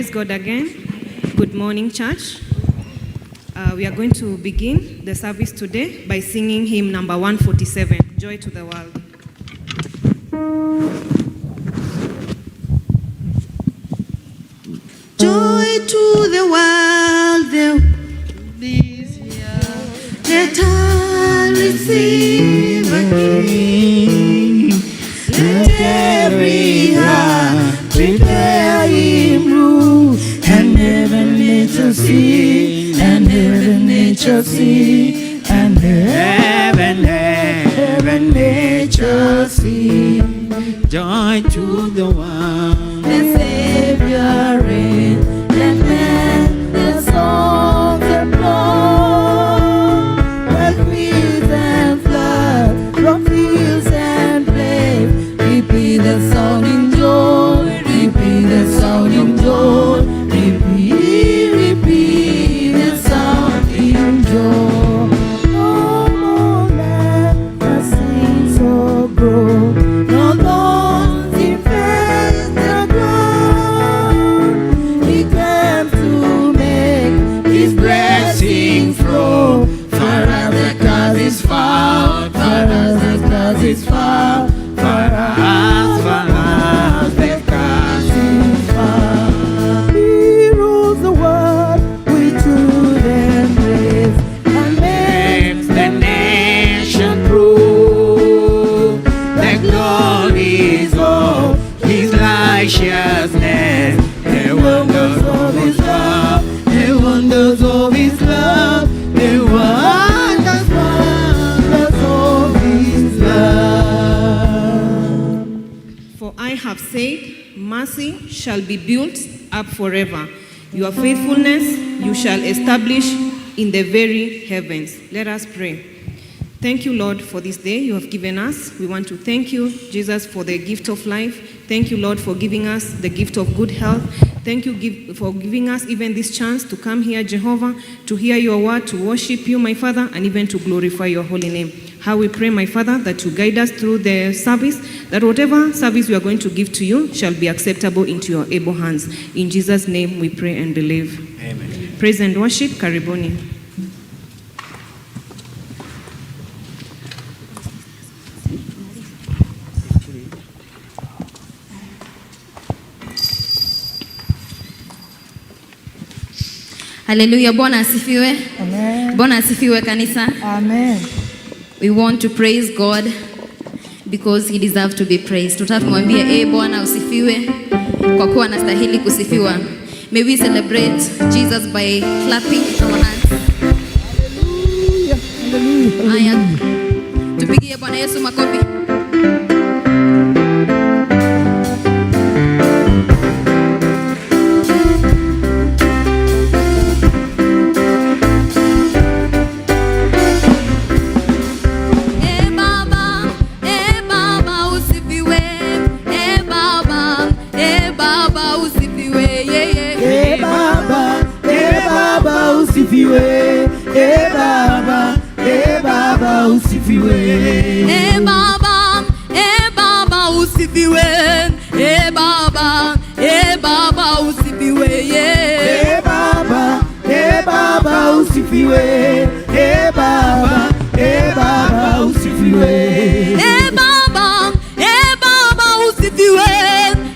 Praise God again. Good morning, church. We are going to begin the service today by singing hymn number 147, Joy to the World. Joy to the world, the this year. Let us receive a king. Let every heart prepare him room, and heaven nature see, and heaven nature see, and heaven, heaven nature see. Joy to the world. The Savior reigns. Let men their songs employ. Where trees and flowers, from fields and plains, repeat the sounding joy, repeat the sounding joy, repeat, repeat the sounding joy. No more let the seeds so grow, no thorns infest the ground. He came to make his blessing flow. Far as the curse is found, far as the curse is found, far as the curse is found. He rules the world with truth and grace, and makes Makes the nation prove the glories of his righteousness, the wonders of his love, the wonders of his love, the wonders, wonders of his love. For I have said, mercy shall be built up forever. Your faithfulness you shall establish in the very heavens. Let us pray. Thank you, Lord, for this day you have given us. We want to thank you, Jesus, for the gift of life. Thank you, Lord, for giving us the gift of good health. Thank you for giving us even this chance to come here, Jehovah, to hear your word, to worship you, my Father, and even to glorify your holy name. How we pray, my Father, that you guide us through the service, that whatever service we are going to give to you shall be acceptable into your able hands. In Jesus' name we pray and believe. Amen. Praise and worship, karibuni. Haleluya, Bwana asifiwe. Amen. Bwana asifiwe kanisa. Amen. We want to praise God because he deserves to be praised. Tunataka tumwambie, eh, Bwana usifiwe kwa kuwa anastahili kusifiwa. May we celebrate Jesus by clapping our hands. Hallelujah. Hallelujah. Haya, tupigie Bwana Yesu makofi. Eh Baba, eh Baba usifiwe. Eh Baba usifiwe. Yeah, yeah. Eh Baba usifiwe. Eh Baba usifiwe. Eh Baba usifiwe. Eh Baba usifiwe. Yeah. Eh Baba usifiwe. Eh Baba usifiwe. Eh Baba usifiwe.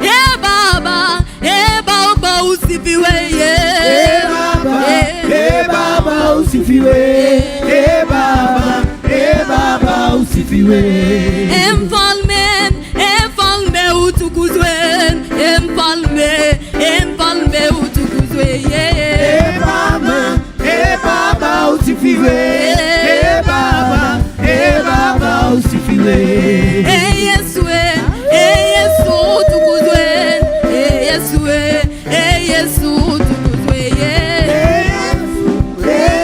Eh Baba usifiwe. Yeah. Eh Baba usifiwe. Eh Baba usifiwe. Eh Mfalme, eh Mfalme utukuzwe. Eh Mfalme utukuzwe. Yeah. Eh Baba usifiwe. Eh Baba usifiwe. Eh Yesu utukuzwe. Eh Yesu utukuzwe. Yeah. Eh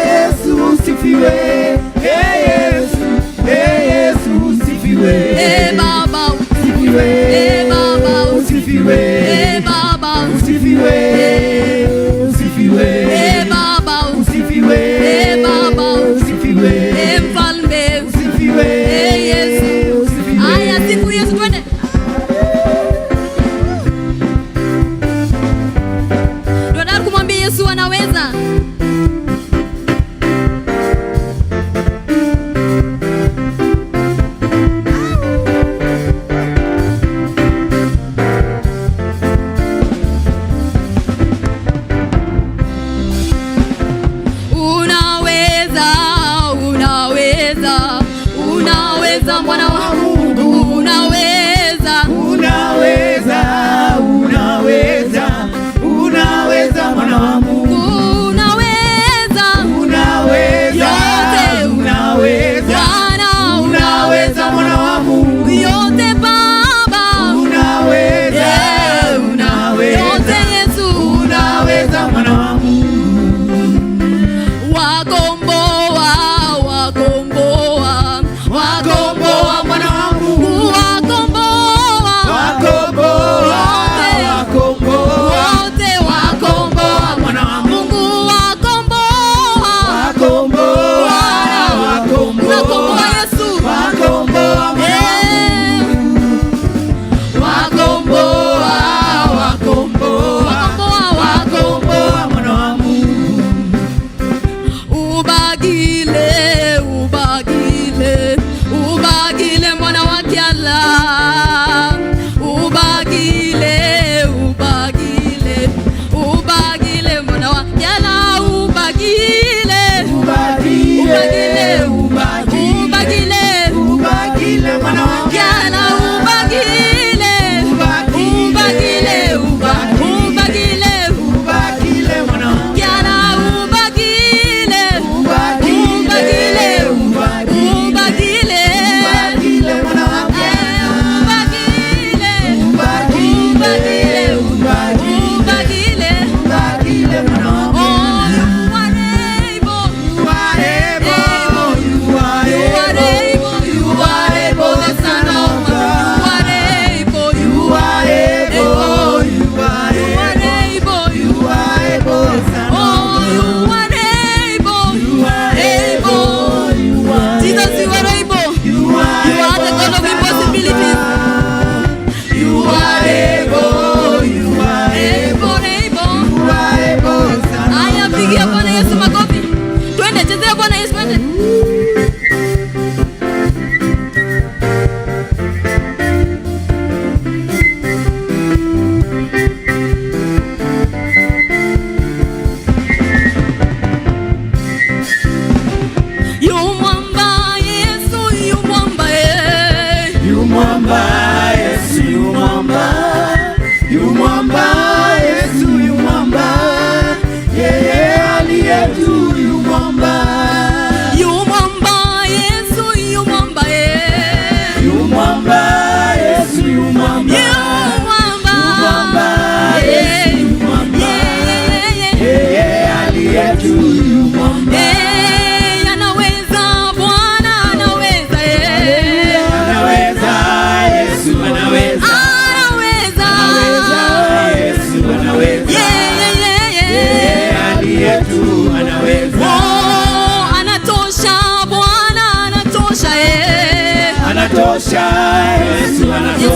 Yesu usifiwe. Eh Yesu usifiwe. Eh Baba Usifiwe. Eh Baba Usifiwe. Eh Baba Usifiwe. Usifiwe. Eh Baba Usifiwe. Eh Baba Usifiwe. Eh Mfalme Usifiwe. Eh Yesu. Usifiwe. Aya, sifu Yesu, twende.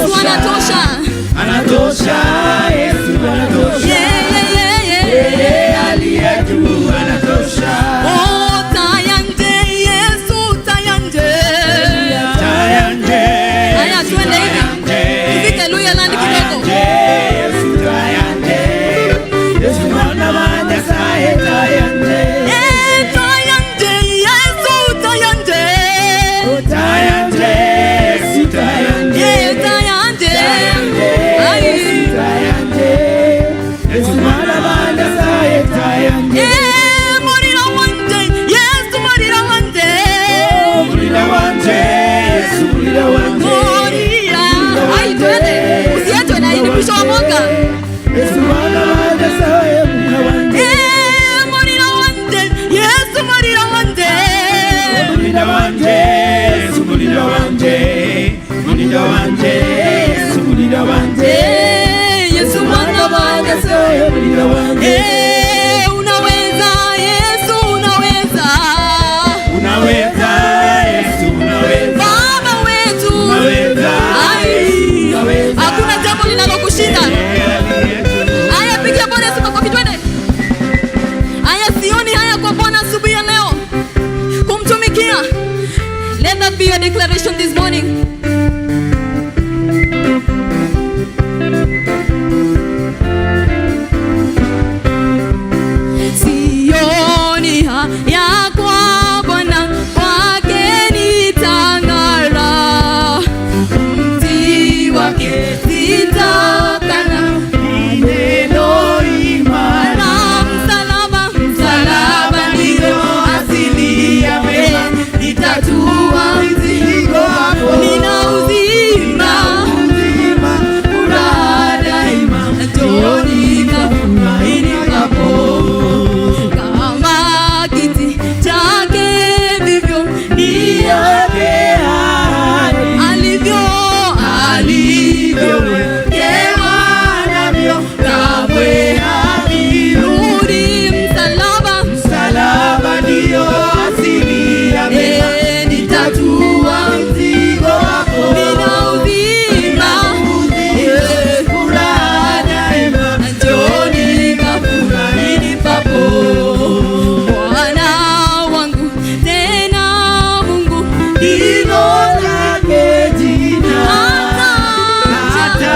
Yesu anatosha. Anatosha, Yesu anatosha. Yeah. Yeye aliye juu anatosha. Oh, tayanje, Yesu tayanje. Tayanje. Haya, tuende hivi. Tufike Luhyaland kidogo. Yesu tayanje. Yesu mwana wa Nyasaye tayanje. Eh, tayanje, Yesu tayanje. Tayanje, Yesu tayanje. Eh, tayanje. Ai. Tayanje. Yesu mwana wa Nyasaye tayanje. Eh, murira wanje, Yesu murira wanje. Mulira wanje, Yesu mulira wanje. Murira. Ai, twende. Usiachwe na hii ni mwisho wa mwaka. Yesu mwana wa Nyasaye mulira wanje. Eh, murira wanje, Yesu murira wanje. Mulira wanje, Yesu mulira wanje. Mulira wanje, Yesu mulira wanje. Eh, Yesu mwana wa Nyasaye mulira wanje. Eh, unaweza, Yesu unaweza. Unaweza, Yesu unaweza. Baba wetu. Unaweza, Ai. unaweza. Hakuna jambo linalokushinda. Haya, pigia Bwana Yesu makofi, twende. Haya, sioni haya kwa Bwana asubuhi ya leo kumtumikia. Let that be your declaration this morning. Sioni haya kwa Bwana, kwake nitang'ara. Mti wake sitakana. Neno imara. Na msalaba, Msalaba ndiyo asili ya mema. Nitatua mzigo wako. Nina uzima, Uzima, furaha daima. Njooni kafurahi nikapo. Kama kiti chake vivyo Yake ahadi. alivyo alivyowekewa navyo kamwe havirudi. rudi msalaba, Msalaba ndiyo asili ya mema. eh, nitatua Mzigo wako. nina uzima, Uzima, furaha daima. Njooni kafurahi nipapo. Bwana wangu tena Mungu Ndilo lake jina. hata Hata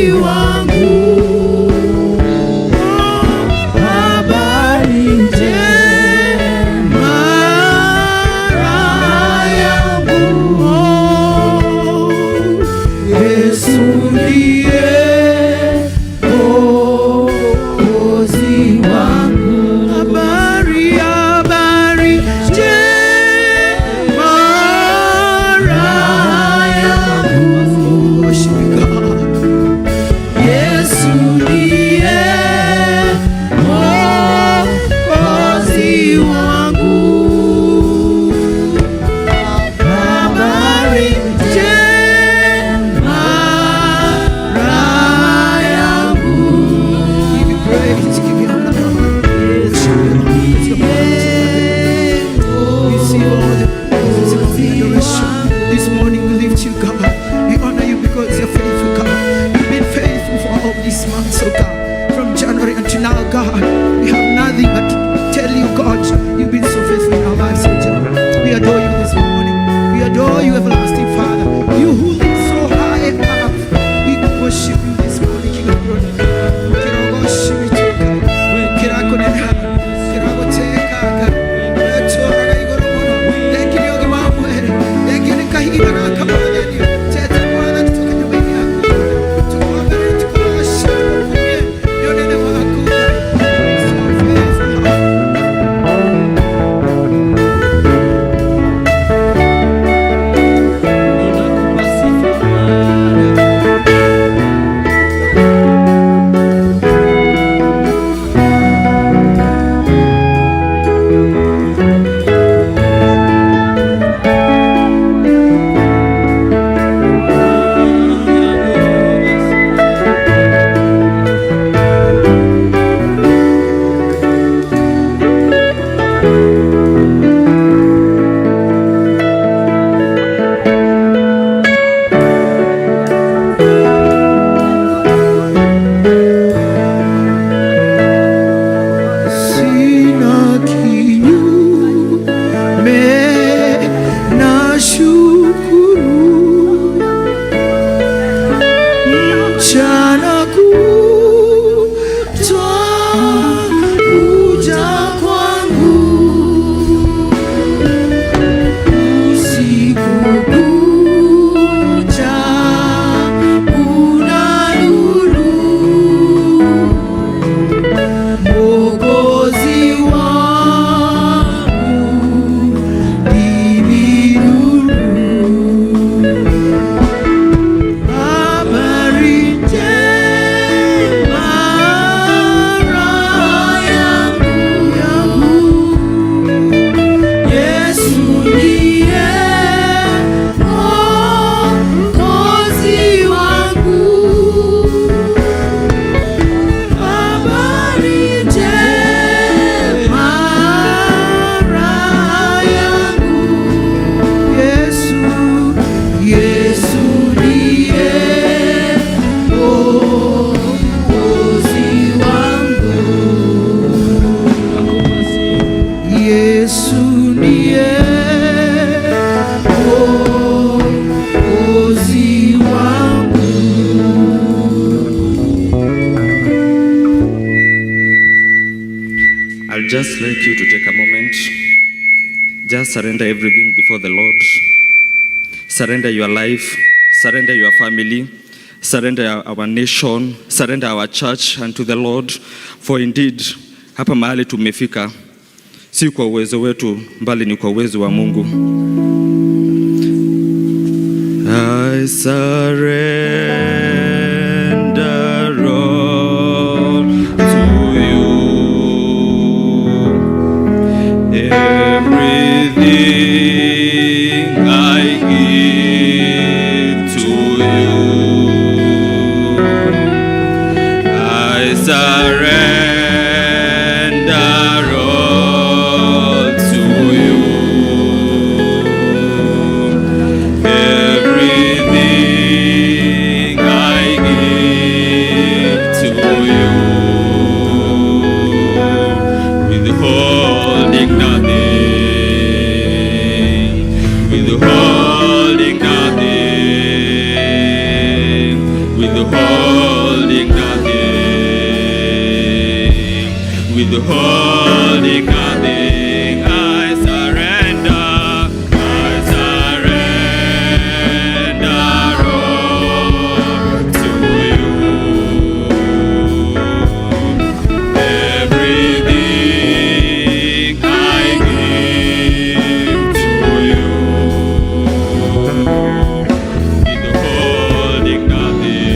Wangu, habari njema raha yangu. Yesu ndiye Mwokozi wangu. Habari, habari njema raha yangu. Worship God. Yesu ndiye Mwokozi wangu. Habari njema raha yangu. Give you praise, give you honor. Worship you, Lord. Lift your hands. Receive all the praise, receive all the adoration. This morning we lift you, God. We honor you because you're faithful, God. You've been faithful for all these months, oh God. From January until now, God, we have nothing but to tell you, God, you've been so faithful in our lives, oh God. We adore you this morning. We adore you, everlasting Father. You who live so high above. We worship you this morning, King of Glory. Kiragoshibituka. Kirakonena. Kiragotekaga. Wetoraga igoro mono. Thank you, Mwere. Thank you, Kahira Kamanyani. Tete Mwana tutoka nyumbani yako. Tukuombe, tukuoshe, tukukumie. Yonene wako. So faithful. Tunakupa sifa Bwana. Sina kinyume na shukuru mchana kutwa kuja kwangu usiku kucha kuna nuru Mwokozi wangu ndimi nuru. Habari njema raha yangu. Yesu ndiye Mwokozi wangu. Habari njema raha yangu. Yesu, Yesu ndiye Mwokozi wangu. Yesu ndiye Mwokozi wangu. I'll just like you to take a moment. Just surrender everything before the Lord. Surrender your life, surrender your family, surrender our nation, surrender our church unto the Lord. For indeed, hapa mahali tumefika si kwa uwezo wetu, bali ni kwa uwezo wa Mungu. I surrender all to you. Everything I give to you. I surrender all to you. Everything Withholding nothing, withholding nothing. I surrender, I surrender all to you. Everything I give to you. Withholding nothing,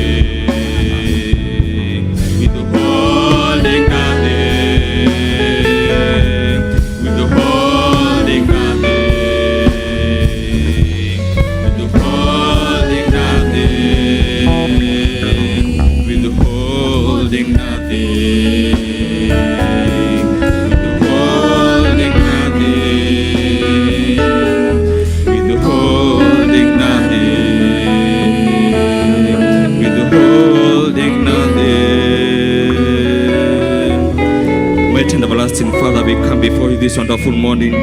withholding nothing, withholding nothing, withholding nothing, withholding nothing, withholding nothing, withholding nothing, withholding nothing. Mighty and everlasting Father, we come before you this wonderful morning,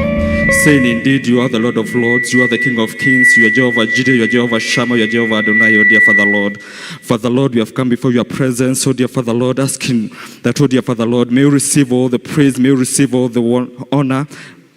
saying indeed you are the Lord of Lords, you are the King of Kings, you are Jehovah Jireh, you are Jehovah Shammah, you are Jehovah Adonai, O dear Father Lord. Father Lord, we have come before your presence, O dear Father Lord, asking that, O dear Father Lord, may you receive all the praise, may you receive all the honor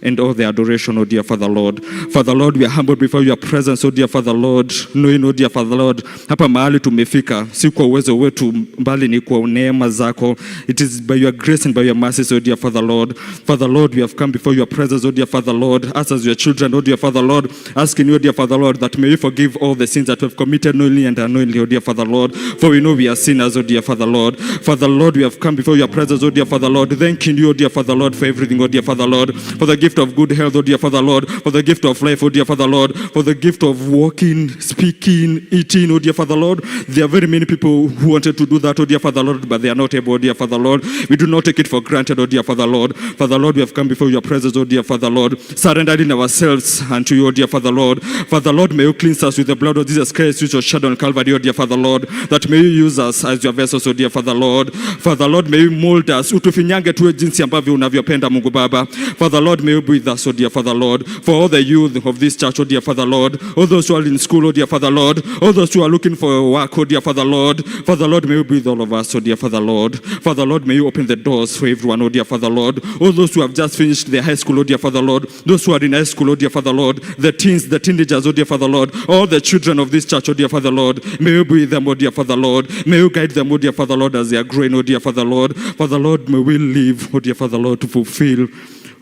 and all the adoration, O dear Father Lord. Father Lord, we are humbled before your presence, O dear Father Lord, knowing, O dear Father Lord, hapa mahali tumefika si kwa uwezo wetu, bali ni kwa neema zako. It is by your grace and by your mercies, O dear Father Lord. Father Lord, we have come before your presence, O dear Father Lord, us as your children, O dear Father Lord, asking you, O dear Father Lord, that may you forgive all the sins that we have committed knowingly and unknowingly, O dear Father Lord, for we know we are sinners, O dear Father Lord. Father Lord, we have come before your presence, O dear Father Lord, thanking you, O dear Father Lord, for everything, O dear Father Lord, for the gift of good health, O dear Father Lord, for the gift of life, O dear Father Lord, for the gift of walking, speaking, eating, O dear Father Lord. There are very many people who wanted to do that, O dear Father Lord, but they are not able, O dear Father Lord. We do not take it for granted, O dear Father Lord. Father Lord, we have come before your presence, O dear Father Lord, surrendering ourselves unto you, O dear Father Lord. Father Lord, may you cleanse us with the blood of Jesus Christ, which was shed on Calvary, O dear Father Lord, that may you use us as your vessels, O dear Father Lord. Father Lord, may you mold us, utufinyange tuwe jinsi ambavyo unavyopenda, Mungu Baba. Father Lord, may you be with us, O dear Father Lord, for all the youth of this church, O dear Father Lord, all those who are in school, O dear Father Lord, all those who are looking for work, O dear Father Lord. Father Lord, may you be with all of us, O dear Father Lord. Father Lord, may you open the doors for everyone, O dear Father Lord. All those who have just finished their high school, O dear Father Lord, those who are in high school, O dear Father Lord, the teens, the teenagers, O dear Father Lord, all the children of this church, O dear Father Lord, may you be with them, O dear Father Lord. May you guide them, O dear Father Lord, as they are growing, O dear Father Lord. Father Lord, may we live, O dear Father Lord, to fulfill,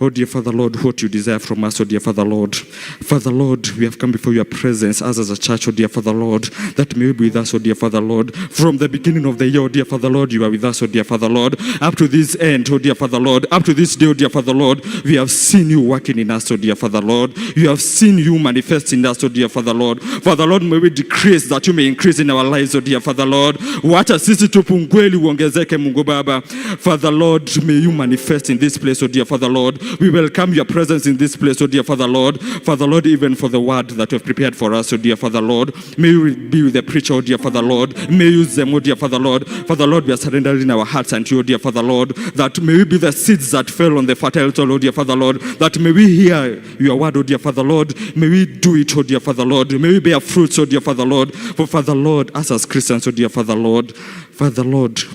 oh dear Father Lord, what you desire from us, oh dear Father Lord. Father Lord, we have come before your presence, us as a church, oh dear Father Lord, that may you be with us, oh dear Father Lord. From the beginning of the year, oh dear Father Lord, you are with us, oh dear Father Lord. Up to this end, oh dear Father Lord, up to this day, oh dear Father Lord, we have seen you working in us, oh dear Father Lord. You have seen you manifest in us, oh dear Father Lord. Father Lord, may we decrease that you may increase in our lives, oh dear Father Lord. Wacha sisi tupungue ili uongezeke, Mungu Baba. Father Lord, may you manifest in this place, oh dear Father Lord. We welcome your presence in this place, oh dear Father Lord. Father Lord, even for the word that you have prepared for us, oh dear Father Lord. May you be with the preacher, oh dear Father Lord. May you use them, oh dear Father Lord. Father Lord, we are surrendering our hearts unto you, oh dear Father Lord, that may we be the seeds that fell on the fertile soil, oh dear Father Lord, that may we hear your word, oh dear Father Lord. May we do it, oh dear Father Lord. May we bear fruits, oh dear Father Lord. For Father Lord, us as Christians, oh dear Father Lord,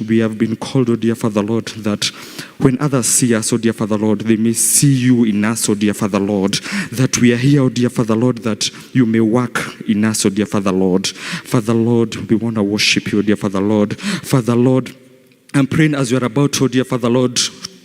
we have been called, oh dear Father Lord, that when others see us, oh dear Father Lord, they may see you in us, oh dear Father Lord, that we are here, oh dear Father Lord, that you may work in us, oh dear Father Lord. Father Lord, we want to worship you, oh dear Father Lord. Father Lord, I'm praying as you are about, oh dear Father Lord,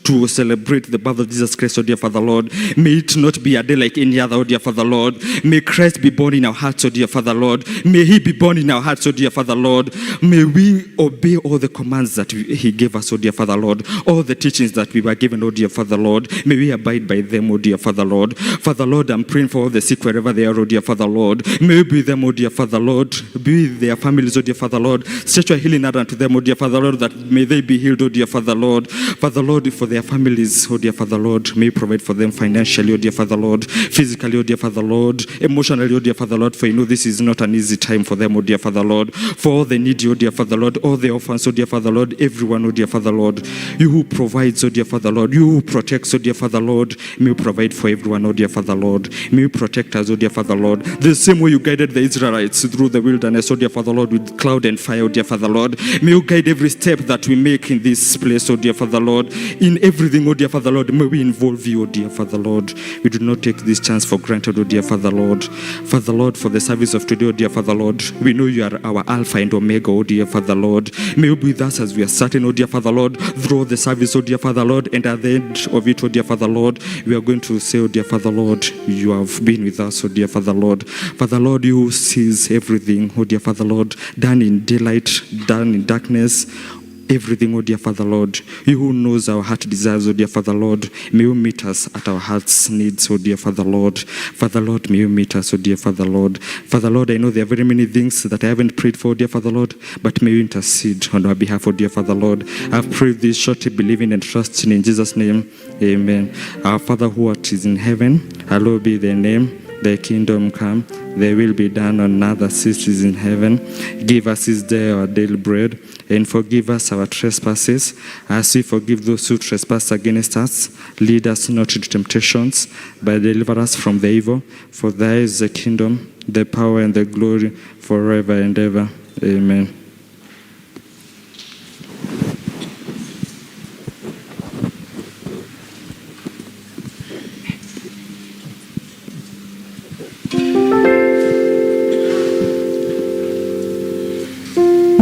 to celebrate the birth of Jesus Christ, oh dear Father Lord. May it not be a day like any other, oh dear Father Lord. May Christ be born in our hearts, oh dear Father Lord. May he be born in our hearts, oh dear Father Lord. May we obey all the commands that he gave us, oh dear Father Lord. All the teachings that we were given, oh dear Father Lord. May we abide by them, oh dear Father Lord. Father Lord, I'm praying for all the sick wherever they are, oh dear Father Lord. May you be with them, oh dear Father Lord. Be with their families, oh dear Father Lord. Stretch your healing hand unto them, oh dear Father Lord, that may they be healed, oh dear Father Lord. Father Lord, for the their families, oh dear Father Lord. May you provide for them financially, oh dear Father Lord, physically, oh dear Father Lord, emotionally, oh dear Father Lord, for you know this is not an easy time for them, oh dear Father Lord. For all the needy, oh dear Father Lord, all the orphans, oh dear Father Lord, everyone, oh dear Father Lord. You who provides, oh dear Father Lord, you who protects, oh dear Father Lord, may you provide for everyone, oh dear Father Lord. May you protect us, oh dear Father Lord. The same way you guided the Israelites through the wilderness, oh dear Father Lord, with cloud and fire, oh dear Father Lord. May you guide every step that we make in this place, oh dear Father Lord. In everything, oh dear Father Lord, may we involve you, oh dear Father Lord. We do not take this chance for granted, oh dear Father Lord. Father Lord, for the service of today, oh dear Father Lord, we know you are our Alpha and Omega, oh dear Father Lord. May you be with us as we are certain, oh dear Father Lord, through the service, oh dear Father Lord, and at the end of it, oh dear Father Lord, we are going to say, oh dear Father Lord, you have been with us, oh dear Father Lord. Father Lord, you sees everything, oh dear Father Lord, done in daylight, done in darkness, everything, oh dear Father Lord. You who knows our heart desires, oh dear Father Lord, may you meet us at our heart's needs, oh dear Father Lord. Father Lord, may you meet us, oh dear Father Lord. Father Lord, I know there are very many things that I haven't prayed for, oh dear Father Lord, but may you intercede on our behalf, oh dear Father Lord. I've prayed this shortly, believing and trusting in Jesus' name. Amen. Our Father who art is in heaven, hallowed be thy name. Thy kingdom come, thy will be done on earth as it is in heaven. Give us this day our daily bread, and forgive us our trespasses, as we forgive those who trespass against us. Lead us not into temptations, but deliver us from the evil. For thy is the kingdom, the power, and the glory, forever and ever. Amen.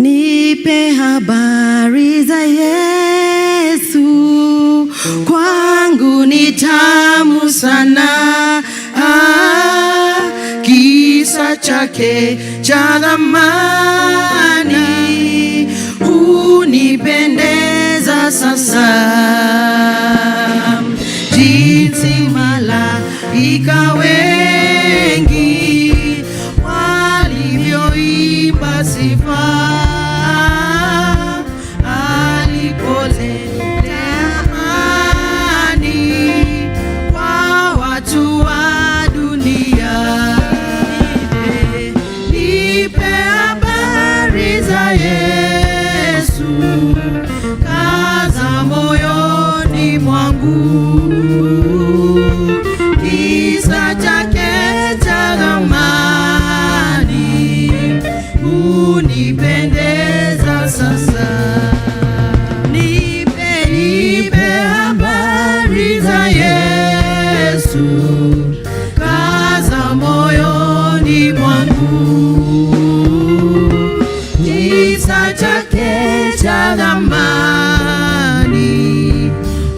Nipe habari za Yesu, kwangu ni tamu sana. Ah, kisa chake cha thamani hunipendeza sasa, jinsi malaika wengi walivyoimba sifa alipoleta amani kwa watu wa dunia. Nipe habari za Yesu, kaza moyoni mwangu, kisa chake cha thamani hunipendeza sasa. Nipe, nipe habari za Yesu, kaza moyoni mwangu, kisa chake cha thamani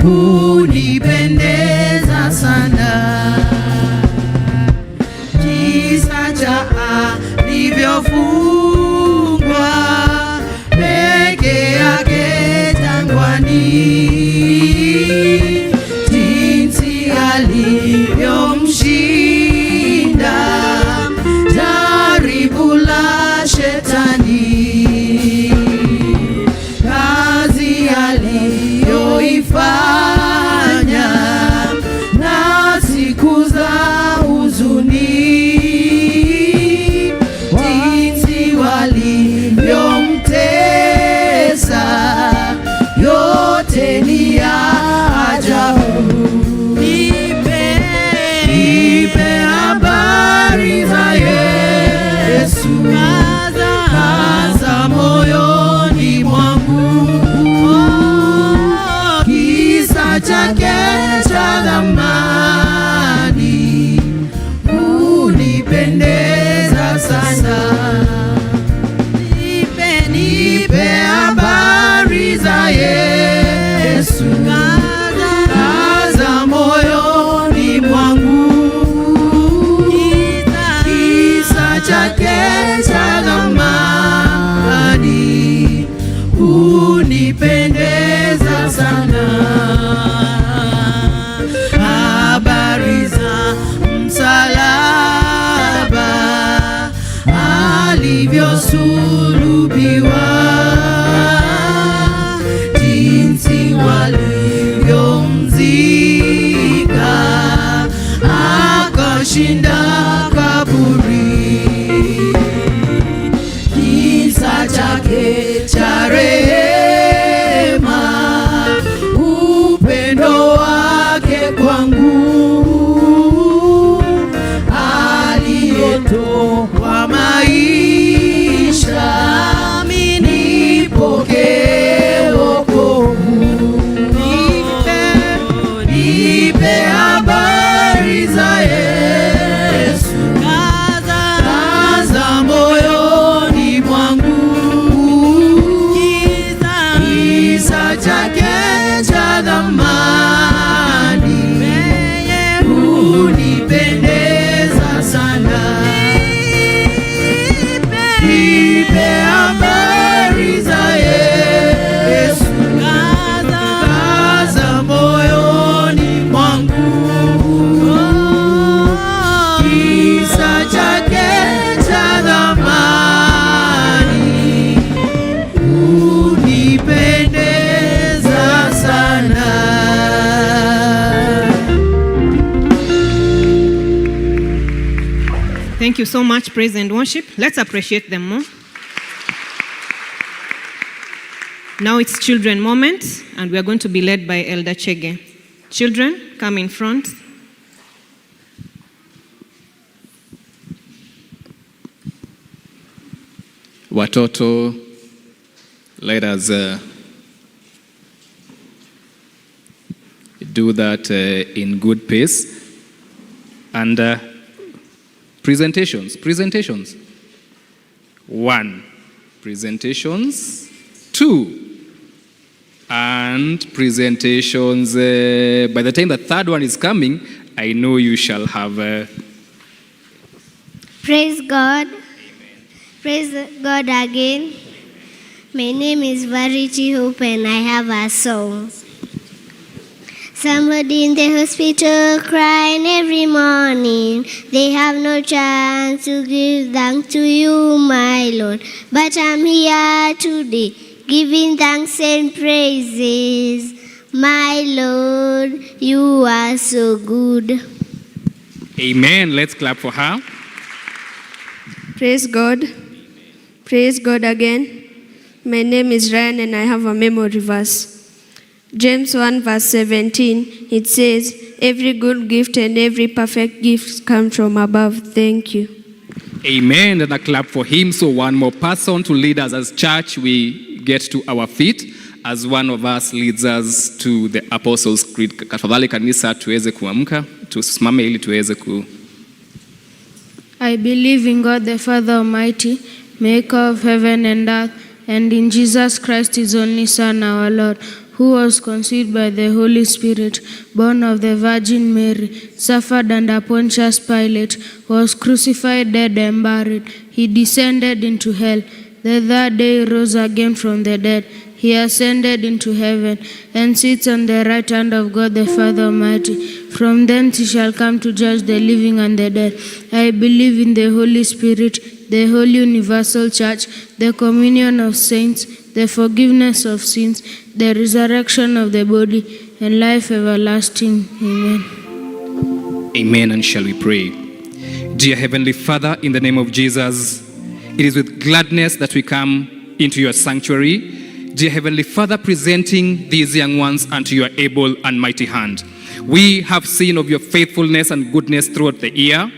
hunipendeza sana, kisa cha alivyofungwa peke yake jangwani, jinsi alivyomshinda jaribu la shetani, kazi aliyoifanya na siku za huzuni, jinsi walivyomtesa, yote ni ya ajabu. Nipe, nipe habari za Yesu, kaza moyoni mwangu, kisa chake cha thamani hunipendeza sana. Nipe, nipe habari za Yesu, kaza moyoni mwangu, kisa chake cha thamani hunipendeza sana. Habari za msalaba alivyosulubiwa, jinsi walivyomtesa Thank you so much, praise and worship. Let's appreciate them more. Now it's children moment, and we are going to be led by Elder Chege. Children, come in front. Watoto, let us do that in good pace. And presentations, presentations. One, presentations. Two, and presentations. By the time the third one is coming, I know you shall have. Praise God. Praise God again. My name is Verity Hope and I have a song. Somebody in the hospital crying every morning. They have no chance to give thanks to you, my Lord. But I'm here today giving thanks and praises. My Lord, you are so good. Amen. Let's clap for her. Praise God. Praise God again. My name is Ryan and I have a memory verse. James 1 verse 17, it says, "Every good gift and every perfect gift comes from above." Thank you. Amen. And a clap for him. So, one more person to lead us as church. We get to our feet as one of us leads us to the Apostles' Creed. Tafadhali kanisa tuweze kuamka, tusimame ili tuweze ku I believe in God the Father Almighty, maker of heaven and earth, and in Jesus Christ, his only Son, our Lord, who was conceived by the Holy Spirit, born of the Virgin Mary, suffered under Pontius Pilate, was crucified, dead, and buried. He descended into hell. The third day he rose again from the dead. He ascended into heaven and sits on the right hand of God the Father Almighty. From thence he shall come to judge the living and the dead. I believe in the Holy Spirit, the holy universal church, the communion of saints, the forgiveness of sins, the resurrection of the body, and life everlasting. Amen. Amen. And shall we pray? Dear Heavenly Father, in the name of Jesus, it is with gladness that we come into your sanctuary. Dear Heavenly Father, presenting these young ones unto your able and mighty hand. We have seen of your faithfulness and goodness throughout the year,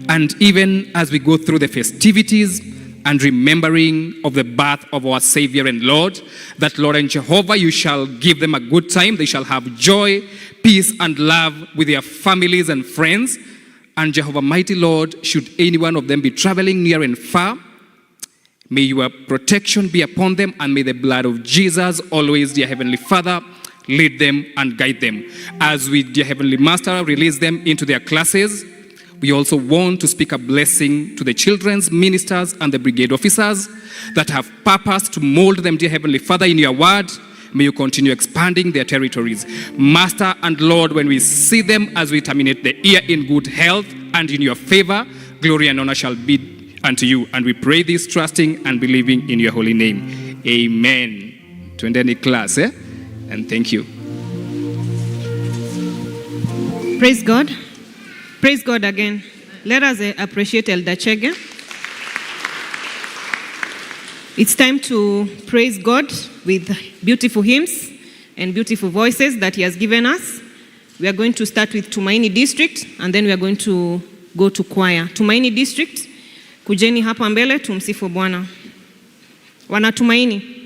and even as we go through the festivities and remembering of the birth of our Savior and Lord, that Lord and Jehovah, you shall give them a good time. They shall have joy, peace, and love with their families and friends. And Jehovah, mighty Lord, should any one of them be traveling near and far, may your protection be upon them, and may the blood of Jesus always, dear Heavenly Father, lead them and guide them. As we, dear Heavenly Master, release them into their classes, we also want to speak a blessing to the children's ministers and the brigade officers that have purpose to mold them, dear Heavenly Father, in your word. May you continue expanding their territories. Master and Lord, when we see them as we terminate the year in good health and in your favor, glory and honor shall be unto you. And we pray this trusting and believing in your holy name. Amen. Twendeni class, eh? And thank you. Praise God. Praise God again. Let us appreciate Elder Chege. It's time to praise God with beautiful hymns and beautiful voices that He has given us. We are going to start with Tumaini District and then we are going to go to choir. Tumaini District, kujeni hapa mbele tumsifu Bwana. Wanatumaini.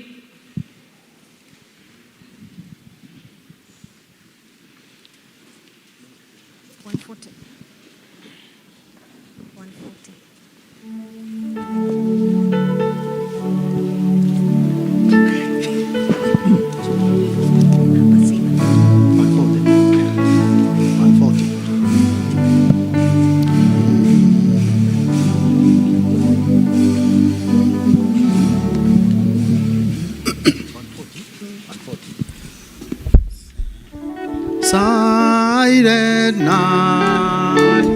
Silent night.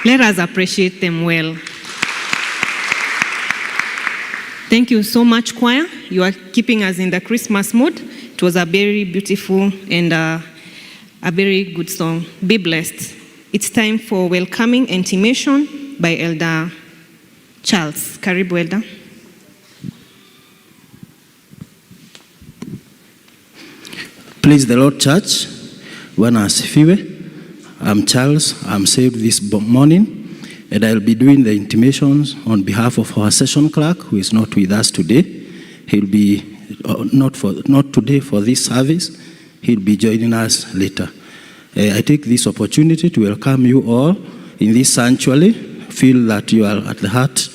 Let us appreciate them well. Thank you so much, choir. You are keeping us in the Christmas mood. It was a very beautiful and a very good song. Be blessed. It's time for welcoming intimation by Elder Charles. Karibu, Elder. Praise the Lord, church. Bwana asifiwe. I'm Charles. I'm saved this morning, and I'll be doing the intimations on behalf of our session clerk, who is not with us today. He'll be not today for this service. He'll be joining us later. I take this opportunity to welcome you all in this sanctuary. Feel that you are at the heart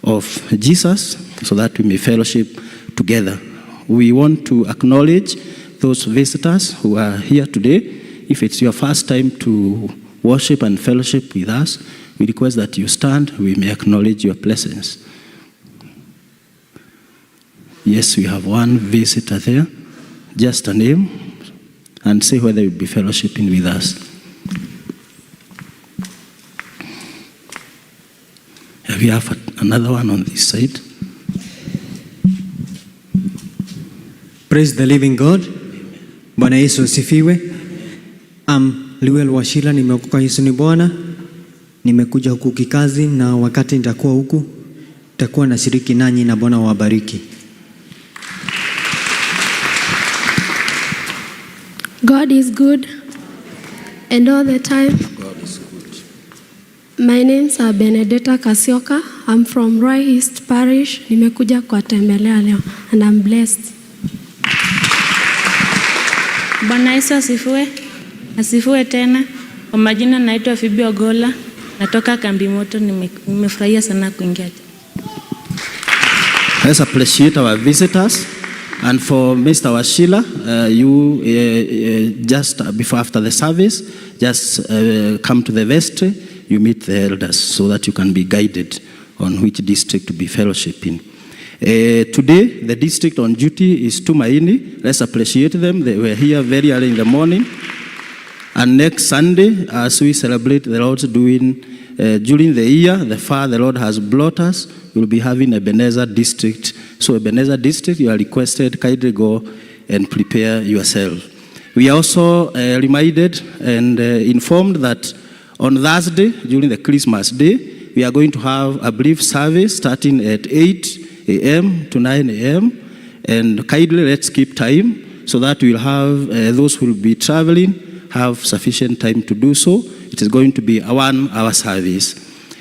of Jesus, so that we may fellowship together. We want to acknowledge those visitors who are here today. If it's your first time to worship and fellowship with us, we request that you stand. We may acknowledge your presence. Yes, we have one visitor there. Just a name and say whether you'll be fellowshipping with us. We have another one on this side. Praise the living God. Bwana Yesu asifiwe. I'm Luel Washila, nimeokoka, Yesu ni Bwana. Nimekuja huku kikazi na wakati nitakuwa huku nitakuwa nashiriki nanyi na Bwana wabariki. God is good and all the time. God is good. My name's are Benedetta Kasioka. I'm from Roy East Parish. Nimekuja kuwatembelea leo and I'm blessed. Bwana Yesu asifiwe. Asifiwe tena. Kwa majina naitwa Phoebe Ogola. Natoka Kambi Moto. Nimefurahia sana kuingia. Let's appreciate our visitors. And for Mr. Washila, you just before after the service, just come to the vestry, you meet the elders so that you can be guided on which district to be fellowshipping. Today, the district on duty is Tumaini. Let's appreciate them. They were here very early in the morning. And next Sunday, as we celebrate the Lord's doing during the year, the far the Lord has brought us, we'll be having Ebenezer District. So Ebenezer District, you are requested, kindly go and prepare yourself. We are also reminded and informed that on Thursday, during the Christmas day, we are going to have a brief service starting at 8 a.m. to 9 a.m. And kindly let's keep time so that we'll have those who will be traveling have sufficient time to do so. It is going to be a 1-hour service.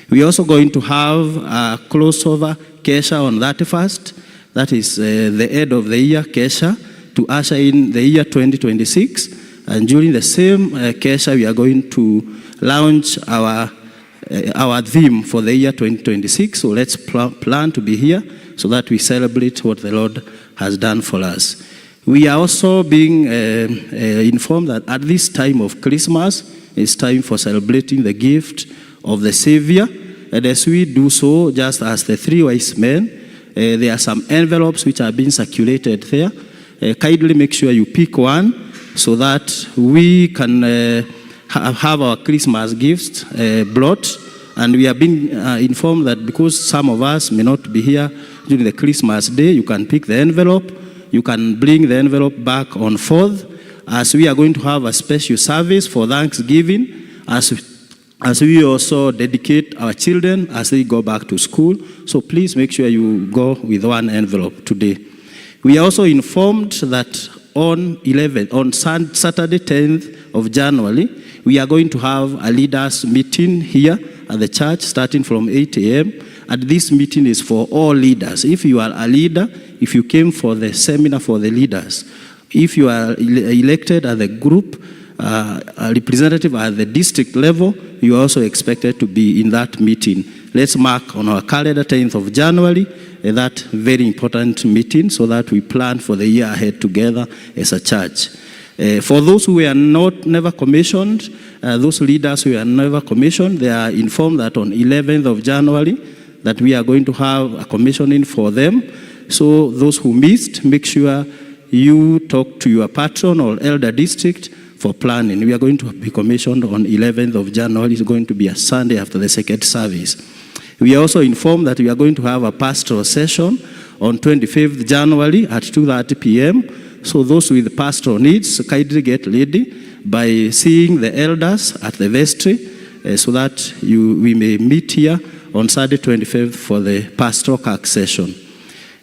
We are also going to have a crossover Kesha on 31st. That is the end of the year Kesha, to usher in the year 2026. And during the same Kesha, we are going to launch our theme for the year 2026. So let's plan to be here so that we celebrate what the Lord has done for us. We are also being informed that at this time of Christmas, it's time for celebrating the gift of the Savior. And as we do so, just as the three wise men, there are some envelopes which are being circulated there. Kindly make sure you pick one so that we can have our Christmas gifts brought. And we have been informed that because some of us may not be here during the Christmas day, you can pick the envelope. You can bring the envelope back on 4th, as we are going to have a special service for Thanksgiving, as we also dedicate our children as they go back to school. So please make sure you go with one envelope today. We are also informed that on 11th, on Saturday 10th of January, we are going to have a leaders meeting here at the church starting from 8 a.m. And this meeting is for all leaders. If you are a leader, if you came for the seminar for the leaders, if you are elected at the group, a representative at the district level, you are also expected to be in that meeting. Let's mark on our calendar 10th of January, that very important meeting so that we plan for the year ahead together as a church. For those who are not never commissioned, those leaders who are never commissioned, they are informed that on 11th of January that we are going to have a commissioning for them. So those who missed, make sure you talk to your patron or elder district for planning. We are going to be commissioned on 11th of January. It's going to be a Sunday after the second service. We are also informed that we are going to have a pastoral session on 25th January at 2:30 p.m. So those with pastoral needs, kindly get ready by seeing the elders at the vestry so that we may meet here on Saturday 25th for the pastoral CAC session.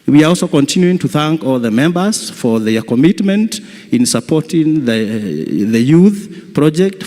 We are also continuing to thank all the members for their commitment in supporting the youth project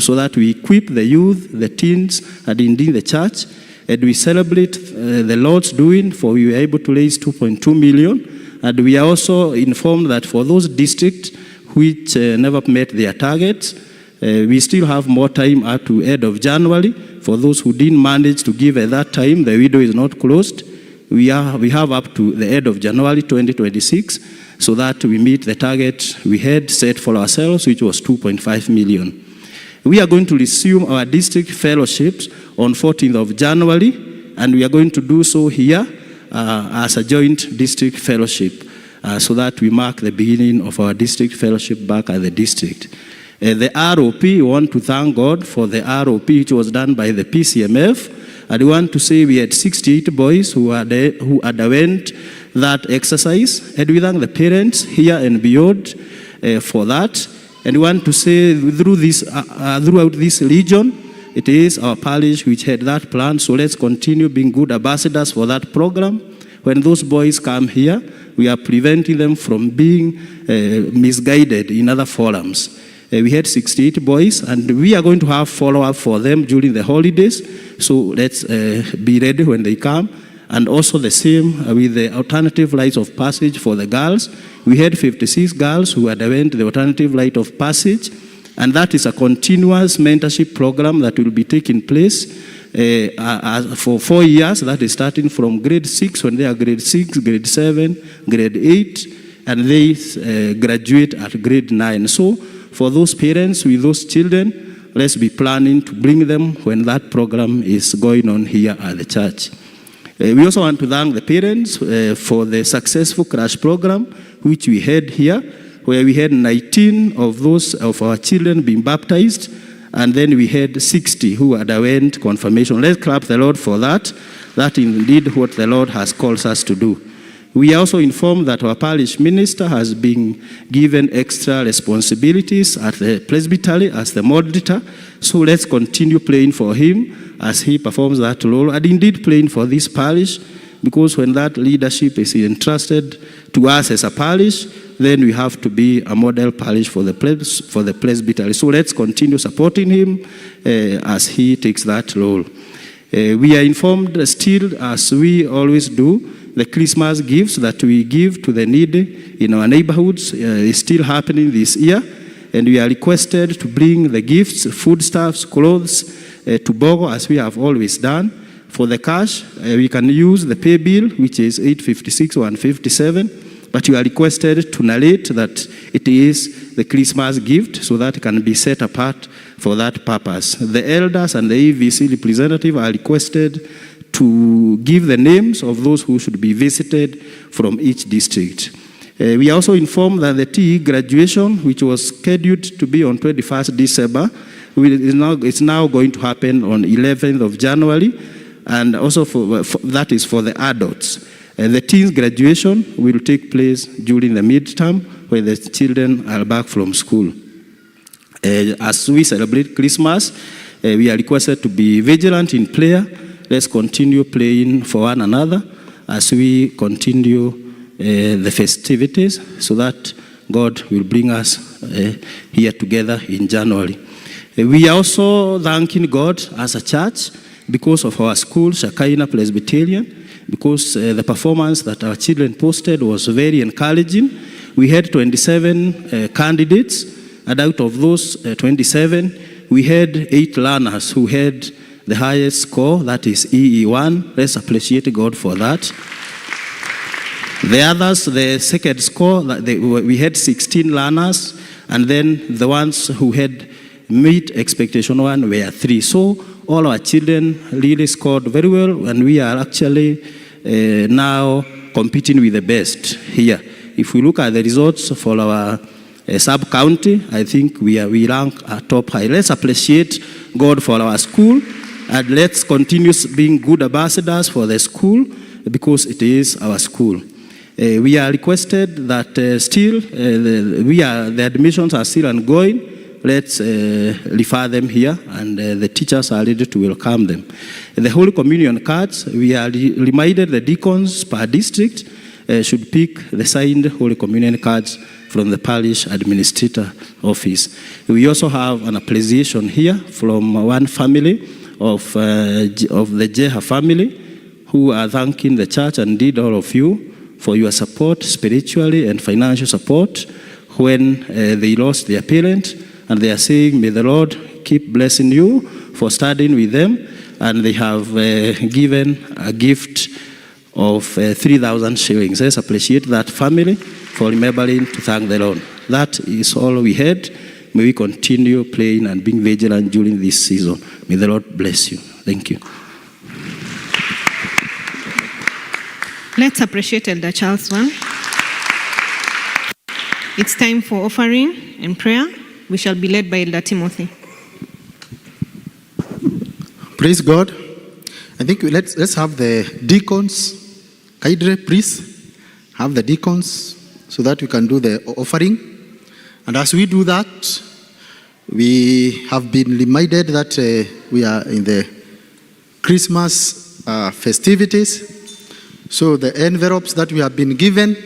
so that we equip the youth, the teens, and indeed the church. And we celebrate the Lord's doing, for we were able to raise 2.2 million. And we are also informed that for those districts which never met their targets, we still have more time up to end of January. For those who didn't manage to give at that time, the window is not closed. We have up to the end of January 2026 so that we meet the target we had set for ourselves, which was 2.5 million. We are going to resume our district fellowships on 14th of January, and we are going to do so here as a joint district fellowship so that we mark the beginning of our district fellowship back at the district. The ROP, we want to thank God for the ROP, which was done by the PCMF. And we want to say we had 68 boys who underwent that exercise. And we thank the parents here and beyond for that. And we want to say throughout this region, it is our parish which had that plan. So let's continue being good ambassadors for that program. When those boys come here, we are preventing them from being misguided in other forums. We had 68 boys, and we are going to have follow-up for them during the holidays. So let's be ready when they come. And also the same with the alternative rites of passage for the girls. We had 56 girls who underwent the alternative rite of passage, and that is a continuous mentorship program that will be taking place for 4 years. That is starting from grade 6, when they are grade 6, grade 7, grade 8, and they graduate at grade 9. So for those parents with those children, let's be planning to bring them when that program is going on here at the church. We also want to thank the parents for the successful crash program which we had here, where we had 19 of those of our children being baptized, and then we had 60 who underwent confirmation. Let's clap the Lord for that. That is indeed what the Lord has called us to do. We are also informed that our parish minister has been given extra responsibilities at the presbytery as the moderator. So let's continue praying for him as he performs that role, and indeed praying for this parish, because when that leadership is entrusted to us as a parish, then we have to be a model parish for the presbytery. So let's continue supporting him as he takes that role. We are informed still, as we always do, the Christmas gifts that we give to the needy in our neighborhoods is still happening this year, and we are requested to bring the gifts, foodstuffs, clothes to Bogo, as we have always done. For the cash, we can use the pay bill, which is 856,157, but you are requested to narrate that it is the Christmas gift so that it can be set apart for that purpose. The elders and the AVC representative are requested to give the names of those who should be visited from each district. We are also informed that the TE graduation, which was scheduled to be on 21st December, is now going to happen on 11th of January, and also that is for the adults. The teens graduation will take place during the midterm when the children are back from school. As we celebrate Christmas, we are requested to be vigilant in prayer. Let's continue praying for one another as we continue the festivities, so that God will bring us here together in January. We are also thanking God as a church because of our school, Shekinah Presbyterian, because the performance that our children posted was very encouraging. We had 27 candidates, and out of those 27, we had 8 learners who had the highest score, that is EE1. Let's appreciate God for that. The others, the second score, we had 16 learners, and then the ones who had meet expectation 1 were 3. So all our children really scored very well, and we are actually now competing with the best here. If we look at the results for our sub-county, I think we rank top high. Let's appreciate God for our school, and let's continue being good ambassadors for the school, because it is our school. We are requested that still, the admissions are still ongoing. Let's refer them here, and the teachers are ready to welcome them. The Holy Communion cards, we are reminded the deacons per district should pick the signed Holy Communion cards from the parish administrator office. We also have an appreciation here from one family of the Jeha family, who are thanking the church and indeed all of you for your support spiritually and financial support when they lost their parent. And they are saying, may the Lord keep blessing you for studying with them. And they have given a gift of 3,000 shillings. Let's appreciate that family for remembering to thank the Lord. That is all we had. May we continue praying and being vigilant during this season. May the Lord bless you. Thank you. Let's appreciate Elder Charles one. It's time for offering and prayer. We shall be led by Elder Timothy. Praise God. I think let's have the deacons. Kaidre, please have the deacons so that we can do the offering. And as we do that, we have been reminded that we are in the Christmas festivities. So the envelopes that we have been given,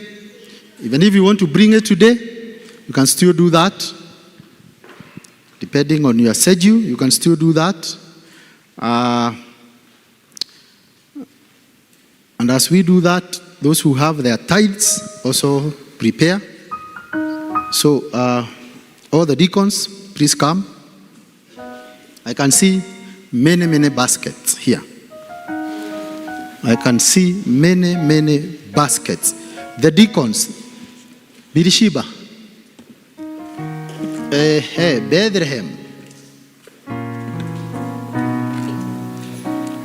even if you want to bring it today, you can still do that. Depending on your schedule, you can still do that. And as we do that, those who have their tithes also prepare. So all the deacons, please come. I can see many, many baskets here. I can see many, many baskets. The deacons, Beersheba, Bethlehem,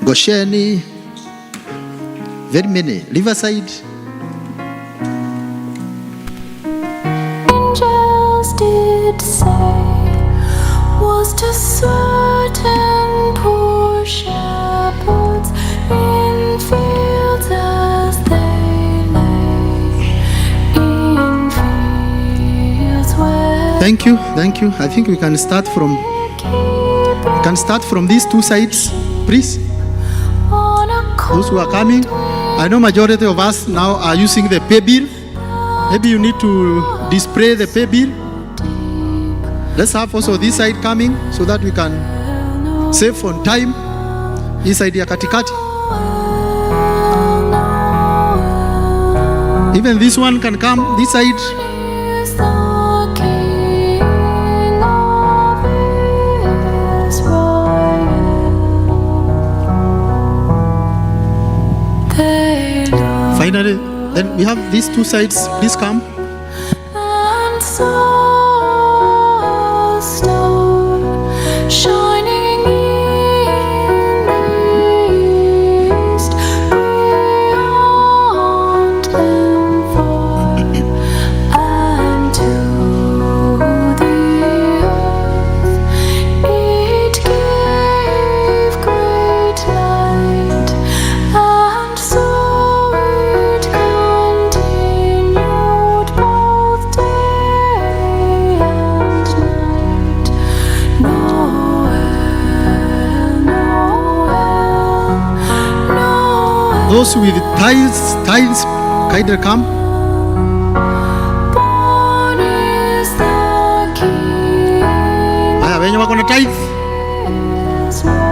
Gosheni, very many, Riverside. Angels did say was to certain poor shepherds in fields as they lay, in fields where Thank you, thank you. I think we can start from, we can start from these two sides, please. Those who are coming, I know majority of us now are using the pay bill. Maybe you need to display the pay bill. Let's have also this side coming so that we can save on time. This side ya katikati. Even this one can come, this side. Is the King of Israel. They looked Finally, then we have these two sides. Please come. and saw a star shining in the east, beyond them far, and to the earth it gave great light, and so it continued both day and night. Noel, Noel, Noel. Those with tithes, kindly come. Born is the King Haya, wenye wako na tithe. Israel.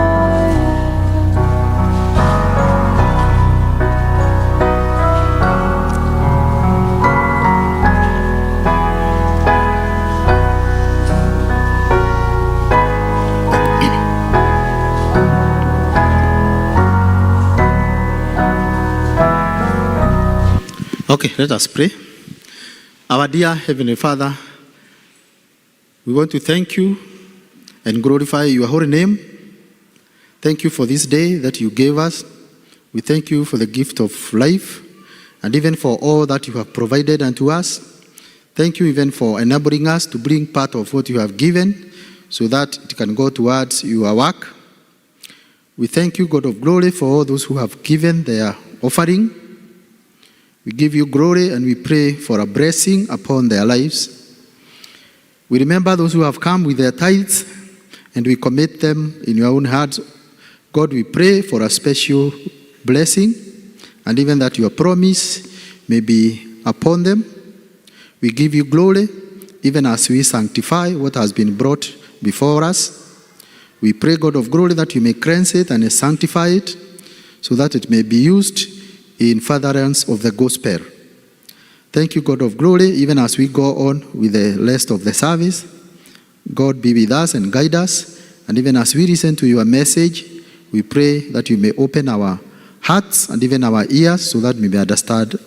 Okay, let us pray. Our dear Heavenly Father, we want to thank you and glorify your holy name. Thank you for this day that you gave us. We thank you for the gift of life and even for all that you have provided unto us. Thank you even for enabling us to bring part of what you have given so that it can go towards your work. We thank you, God of glory, for all those who have given their offering. We give you glory and we pray for a blessing upon their lives. We remember those who have come with their tithes and we commit them in your own hearts. God, we pray for a special blessing and even that your promise may be upon them. We give you glory even as we sanctify what has been brought before us. We pray, God of glory, that you may cleanse it and sanctify it so that it may be used in furtherance of the gospel. Thank you, God of glory, even as we go on with the rest of the service. God be with us and guide us. And even as we listen to your message, we pray that you may open our hearts and even our ears so that we may understand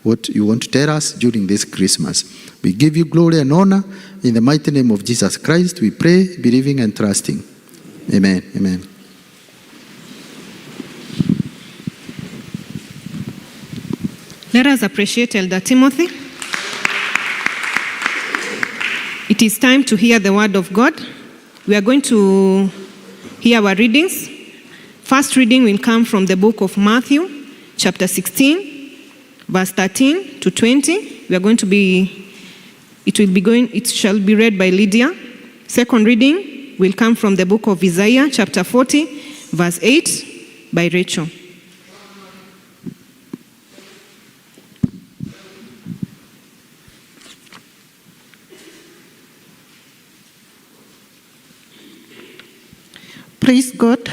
what you want to tell us during this Christmas. We give you glory and honor in the mighty name of Jesus Christ. We pray, believing and trusting. Amen. Amen. Let us appreciate Elder Timothy. It is time to hear the word of God. We are going to hear our readings. First reading will come from the book of Matthew, chapter 16, verse 13 to 20. We are going to be, it will be going, it shall be read by Lydia. Second reading will come from the book of Isaiah, chapter 40, verse 8, by Rachel. Praise God.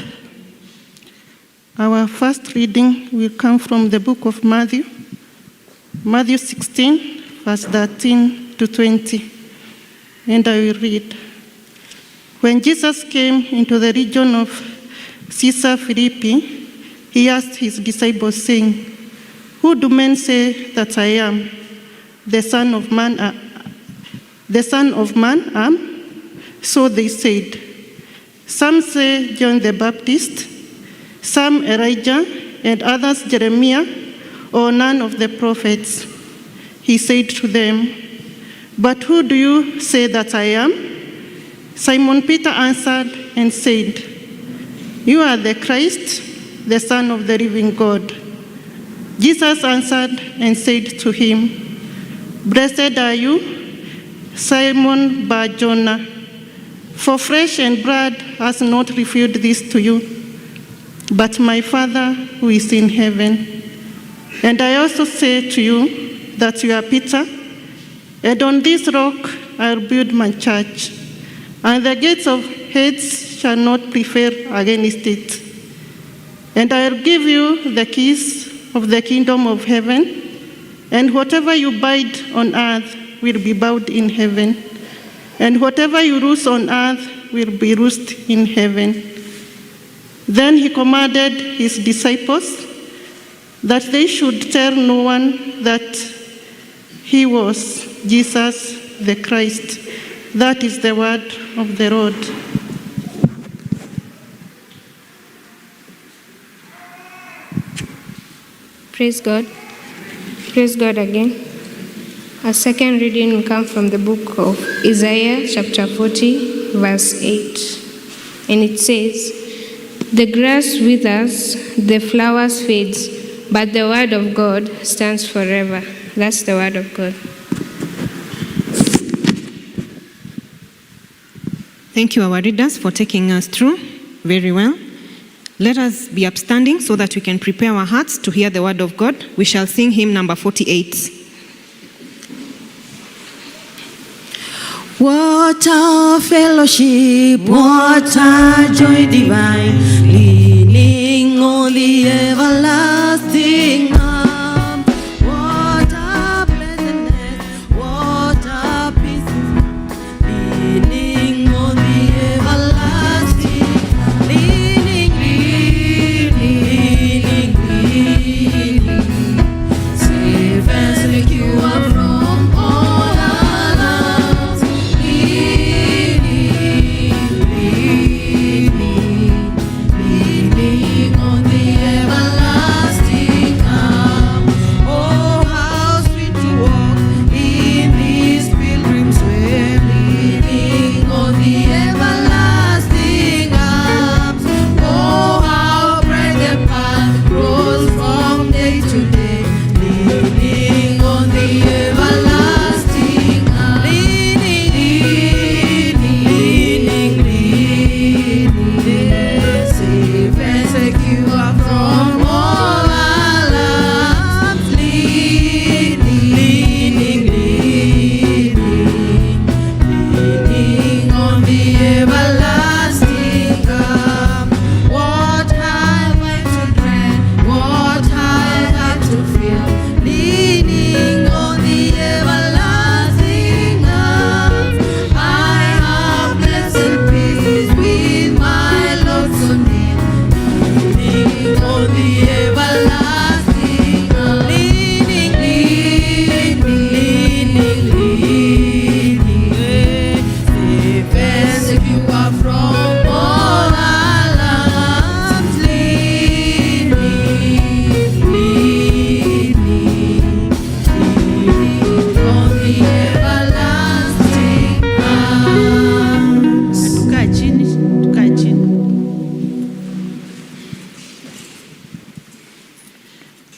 Our first reading will come from the book of Matthew, Matthew 16, verse 13 to 20. And I will read. When Jesus came into the region of Caesarea Philippi, he asked his disciples, saying, "Who do men say that I am? The Son of Man, the Son of Man am?" So they said, "Some say John the Baptist, some Elijah, and others Jeremiah, or none of the prophets." He said to them, "But who do you say that I am?" Simon Peter answered and said, "You are the Christ, the Son of the living God." Jesus answered and said to him, "Blessed are you, Simon Bar-Jonah, for flesh and blood has not revealed this to you, but my Father who is in heaven. And I also say to you that you are Peter, and on this rock I will build my church, and the gates of Hades shall not prevail against it. And I will give you the keys of the kingdom of heaven, and whatever you bind on earth will be bound in heaven, and whatever you loose on earth will be loosed in heaven." Then he commanded his disciples that they should tell no one that he was Jesus the Christ. That is the word of the Lord. Praise God. Praise God again. Our second reading will come from the book of Isaiah, chapter 40, verse 8. And it says, "The grass withers, the flowers fades, but the word of God stands forever." That's the word of God. Thank you, our readers, for taking us through very well. Let us be upstanding so that we can prepare our hearts to hear the word of God. We shall sing hymn number 48. What a fellowship, what a joy divine, leaning on the everlasting arm. What a blessedness, what a peace, leaning on the everlasting, leaning, leaning, leaning, safe and secure from all alarms. Leaning, leaning, leaning.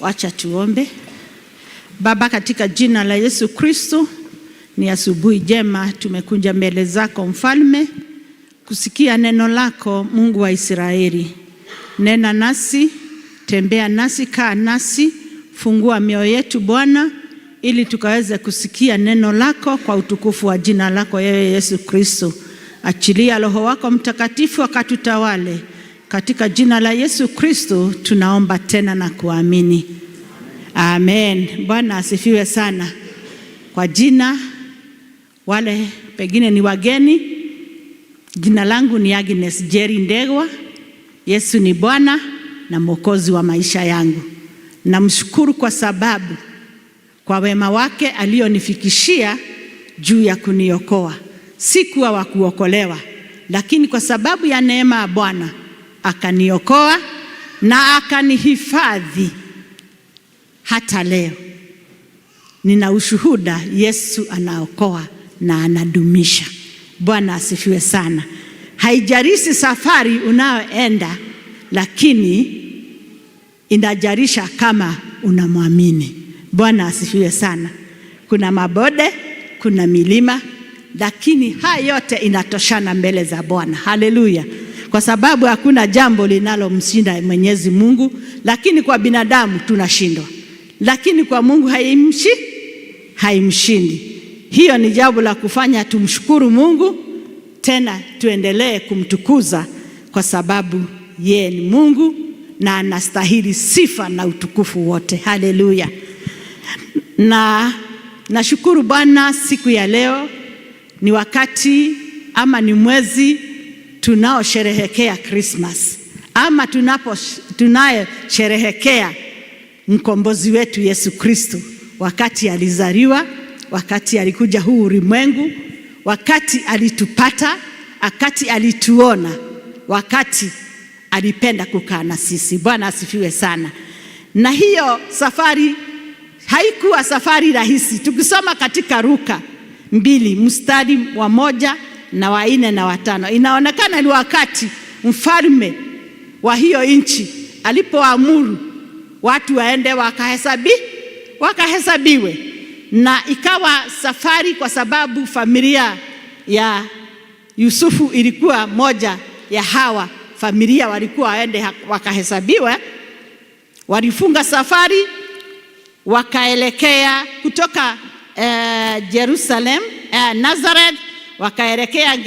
Wacha tuombe. Baba, katika jina la Yesu Kristo, ni asubuhi jema tumekuja mbele zako Mfalme kusikia neno lako, Mungu wa Israeli. Nena nasi, tembea nasi, kaa nasi, fungua mioyo yetu Bwana, ili tukaweze kusikia neno lako kwa utukufu wa jina lako yewe Yesu Kristo. Achilia Roho wako Mtakatifu akatutawale. Katika jina la Yesu Kristo tunaomba tena na kuamini. Amen. Bwana asifiwe sana. Kwa jina wale pengine ni wageni, jina langu ni Agnes Jerry Ndegwa. Yesu ni Bwana na Mwokozi wa maisha yangu. Namshukuru kwa sababu kwa wema wake alionifikishia juu ya kuniokoa. Sikuwa wa kuokolewa, lakini kwa sababu ya neema ya Bwana akaniokoa na akanihifadhi hata leo. Nina ushuhuda, Yesu anaokoa na anadumisha. Bwana asifiwe sana. Haijalishi safari unayoenda, lakini inajalisha kama unamwamini. Bwana asifiwe sana. Kuna mabonde, kuna milima, lakini haya yote inatoshana mbele za Bwana. Haleluya! Kwa sababu hakuna jambo linalomshinda Mwenyezi Mungu, lakini kwa binadamu tunashindwa, lakini kwa Mungu haimshindi. Hiyo ni jambo la kufanya tumshukuru Mungu, tena tuendelee kumtukuza kwa sababu yeye ni Mungu na anastahili sifa na utukufu wote. Haleluya! Na nashukuru Bwana siku ya leo ni wakati ama ni mwezi tunaosherehekea Christmas ama tunayesherehekea mkombozi wetu Yesu Kristo, wakati alizaliwa, wakati alikuja huu ulimwengu, wakati alitupata, wakati alituona, wakati alipenda kukaa na sisi. Bwana asifiwe sana. Na hiyo safari haikuwa safari rahisi. Tukisoma katika Luka 2 mstari wa 1 na wa 4 na wa 5, inaonekana ni wakati mfalme wa hiyo nchi alipoamuru watu waende wakahesabiwe, na ikawa safari kwa sababu familia ya Yusufu ilikuwa moja ya hawa familia walikuwa waende wakahesabiwe. Walifunga safari wakaelekea kutoka Jerusalem, Nazareth, wakaelekea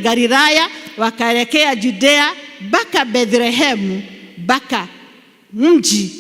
Galilaya, wakaelekea Judea mpaka Bethlehemu, mpaka mji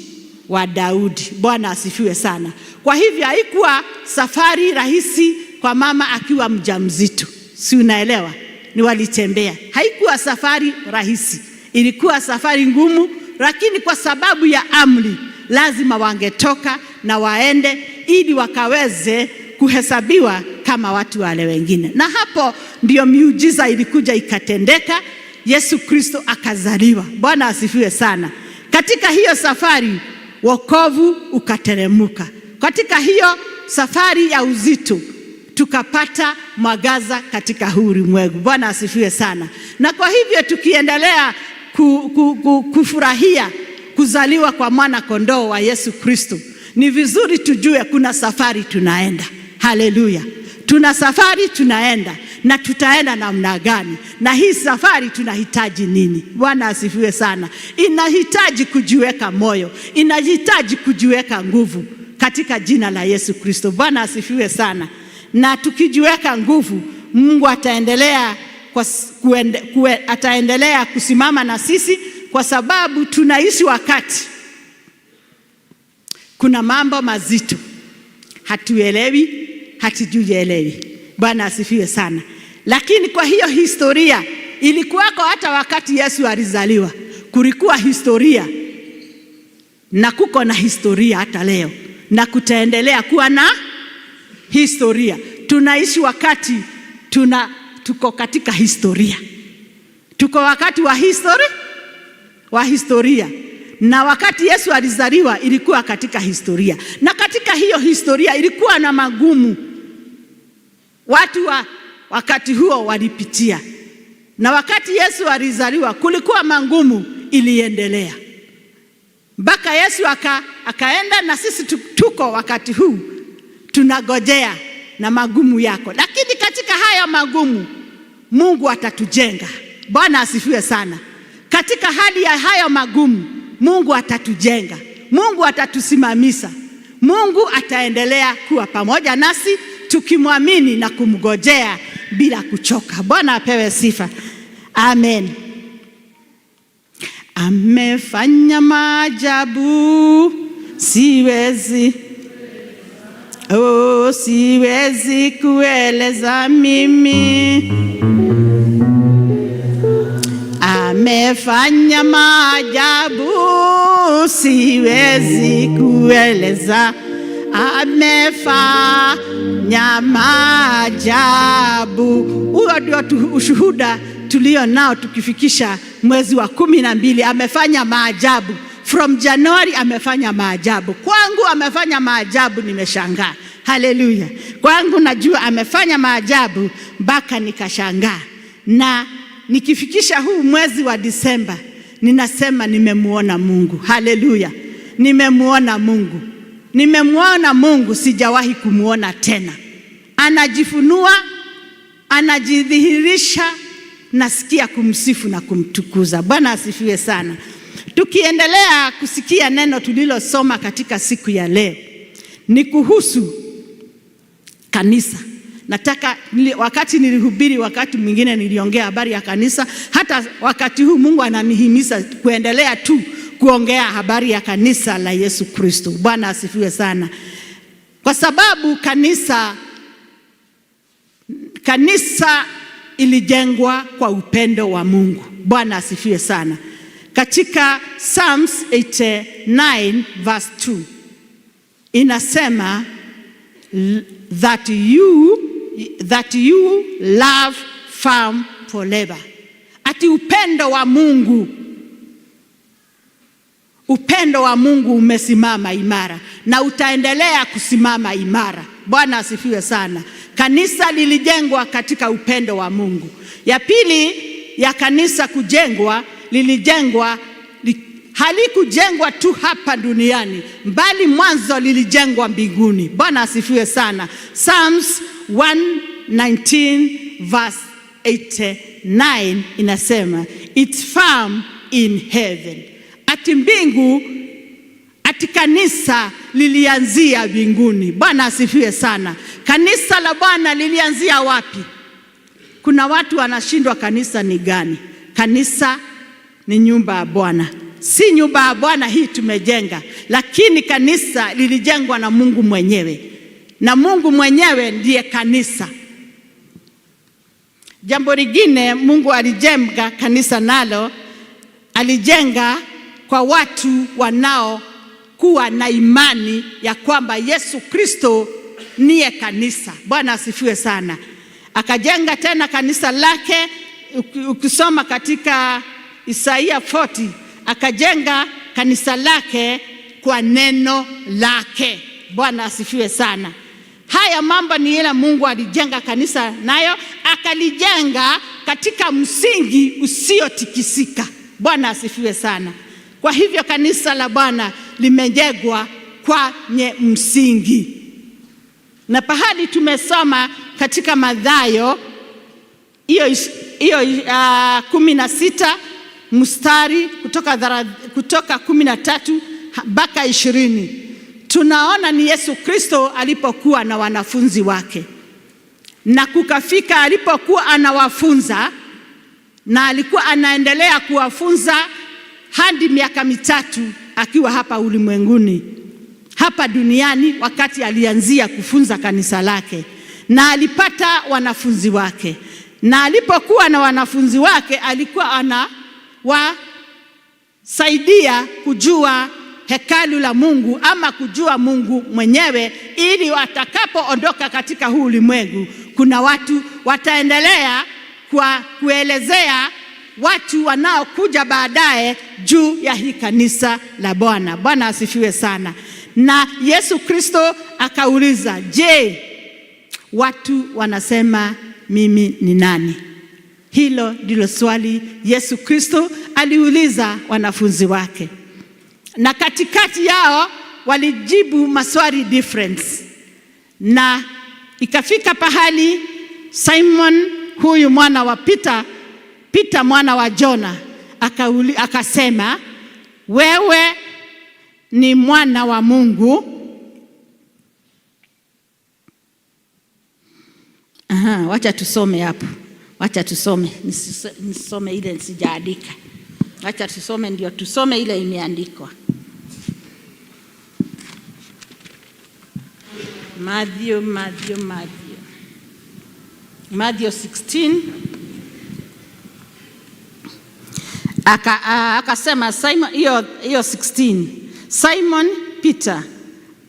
wa Daudi. Bwana asifiwe sana. Kwa hivyo haikuwa safari rahisi kwa mama akiwa mjamzito, si unaelewa? Ni walitembea. Haikuwa safari rahisi, ilikuwa safari ngumu, lakini kwa sababu ya amri lazima wangetoka na waende ili wakaweze kuhesabiwa kama watu wale wengine. Na hapo ndio miujiza ilikuja ikatendeka, Yesu Kristo akazaliwa. Bwana asifiwe sana. Katika hiyo safari wokovu ukateremuka. Katika hiyo safari ya uzito tukapata mwangaza katika huu ulimwengu. Bwana asifiwe sana. Na kwa hivyo tukiendelea kufurahia kuzaliwa kwa mwana kondoo wa Yesu Kristo, ni vizuri tujue kuna safari tunaenda. Haleluya. Tuna safari tunaenda, na tutaenda namna gani? Na hii safari tunahitaji nini? Bwana asifiwe sana. Inahitaji kujiweka moyo, inahitaji kujiweka nguvu katika jina la Yesu Kristo. Bwana asifiwe sana. Na tukijiweka nguvu, Mungu ataendelea ataendelea kusimama na sisi, kwa sababu tunaishi wakati kuna mambo mazito hatuelewi, hatujielewi. Bwana asifiwe sana. Lakini kwa hiyo historia ilikuwako hata wakati Yesu alizaliwa, kulikuwa historia na kuko na historia hata leo, na kutaendelea kuwa na historia. Tunaishi wakati tuko katika historia. Tuko wakati wa historia. Na wakati Yesu alizaliwa ilikuwa katika historia. Na katika hiyo historia ilikuwa na magumu. Watu wa wakati huo walipitia. Na wakati Yesu alizaliwa kulikuwa magumu, iliendelea. Mpaka Yesu akaenda, na sisi tuko wakati huu tunagojea na magumu yako, lakini katika haya magumu Mungu atatujenga. Bwana asifiwe sana. Katika hali ya hayo magumu Mungu atatujenga, Mungu atatusimamisha, Mungu ataendelea kuwa pamoja nasi tukimwamini na kumgojea bila kuchoka. Bwana apewe sifa. Amen. Amefanya maajabu, siwezi, oh, siwezi kueleza mimi. Amefanya maajabu, siwezi kueleza. Amefanya maajabu. Huo ndio ushuhuda tulio nao tukifikisha mwezi wa 12. Amefanya maajabu. From January amefanya maajabu. Kwangu amefanya maajabu, nimeshangaa. Haleluya. Kwangu najua amefanya maajabu mpaka nikashangaa. Na nikifikisha huu mwezi wa Disemba, ninasema nimemuona Mungu. Haleluya. Nimemuona Mungu. Nimemuona Mungu, sijawahi kumuona tena. Anajifunua, anajidhihirisha, nasikia kumsifu na kumtukuza. Bwana asifiwe sana. Tukiendelea kusikia neno tulilosoma katika siku ya leo ni kuhusu kanisa. Wakati nilihubiri, wakati mwingine niliongea habari ya kanisa. Hata wakati huu Mungu ananihimiza kuendelea tu kuongea habari ya kanisa la Yesu Kristo. Bwana asifiwe sana. Kwa sababu kanisa ilijengwa kwa upendo wa Mungu. Bwana asifiwe sana. Katika Psalms 89 verse 2 inasema that you love firm forever. Ati upendo wa Mungu, upendo wa Mungu umesimama imara na utaendelea kusimama imara. Bwana asifiwe sana. Kanisa lilijengwa katika upendo wa Mungu. Ya pili ya kanisa kujengwa, lilijengwa halikujengwa tu hapa duniani, bali mwanzo lilijengwa mbinguni. Bwana asifiwe sana. Psalms 119 verse 89 inasema it's firm in heaven. Ati mbingu, ati kanisa lilianzia mbinguni. Bwana asifiwe sana. Kanisa la Bwana lilianzia wapi? Kuna watu wanashindwa kanisa ni gani? Kanisa ni nyumba ya Bwana. Si nyumba ya Bwana hii tumejenga, lakini kanisa lilijengwa na Mungu mwenyewe, na Mungu mwenyewe ndiye kanisa. Jambo lingine, Mungu alijenga kanisa nalo alijenga kwa watu wanaokuwa na imani ya kwamba Yesu Kristo niye kanisa. Bwana asifiwe sana. Akajenga tena kanisa lake, ukisoma katika Isaia 40, akajenga kanisa lake kwa neno lake. Bwana asifiwe sana. Haya mambo ni ile Mungu alijenga kanisa nayo, akalijenga katika msingi usiotikisika. Bwana asifiwe sana. Kwa hivyo kanisa la Bwana limejengwa kwenye msingi. Na pahali tumesoma katika Mathayo hiyo 16 mstari kutoka 13 mpaka 20, tunaona ni Yesu Kristo alipokuwa na wanafunzi wake, na kukafika alipokuwa anawafunza, na alikuwa anaendelea kuwafunza hadi miaka 3 akiwa hapa ulimwenguni, hapa duniani, wakati alianzia kufunza kanisa lake, na alipata wanafunzi wake, na alipokuwa na wanafunzi wake alikuwa anawasaidia kujua hekalu la Mungu ama kujua Mungu mwenyewe, ili watakapoondoka katika huu ulimwengu, kuna watu wataendelea kwa kuelezea watu wanaokuja baadaye juu ya hii kanisa la Bwana. Bwana asifiwe sana. Na Yesu Kristo akauliza, je, watu wanasema mimi ni nani? Hilo ndilo swali Yesu Kristo aliuliza wanafunzi wake. Na katikati yao walijibu maswali difference, na ikafika pahali Simon huyu mwana wa Peter, Peter mwana wa Jona akasema, "Wewe ni mwana wa Mungu." Aha, wacha tusome hapo, wacha tusome, nisome ile sijaandika. Wacha tusome, ndio tusome ile imeandikwa. Matthew, Matthew, Matthew. Matthew 16. Akasema Simon, hiyo 16. Simon Peter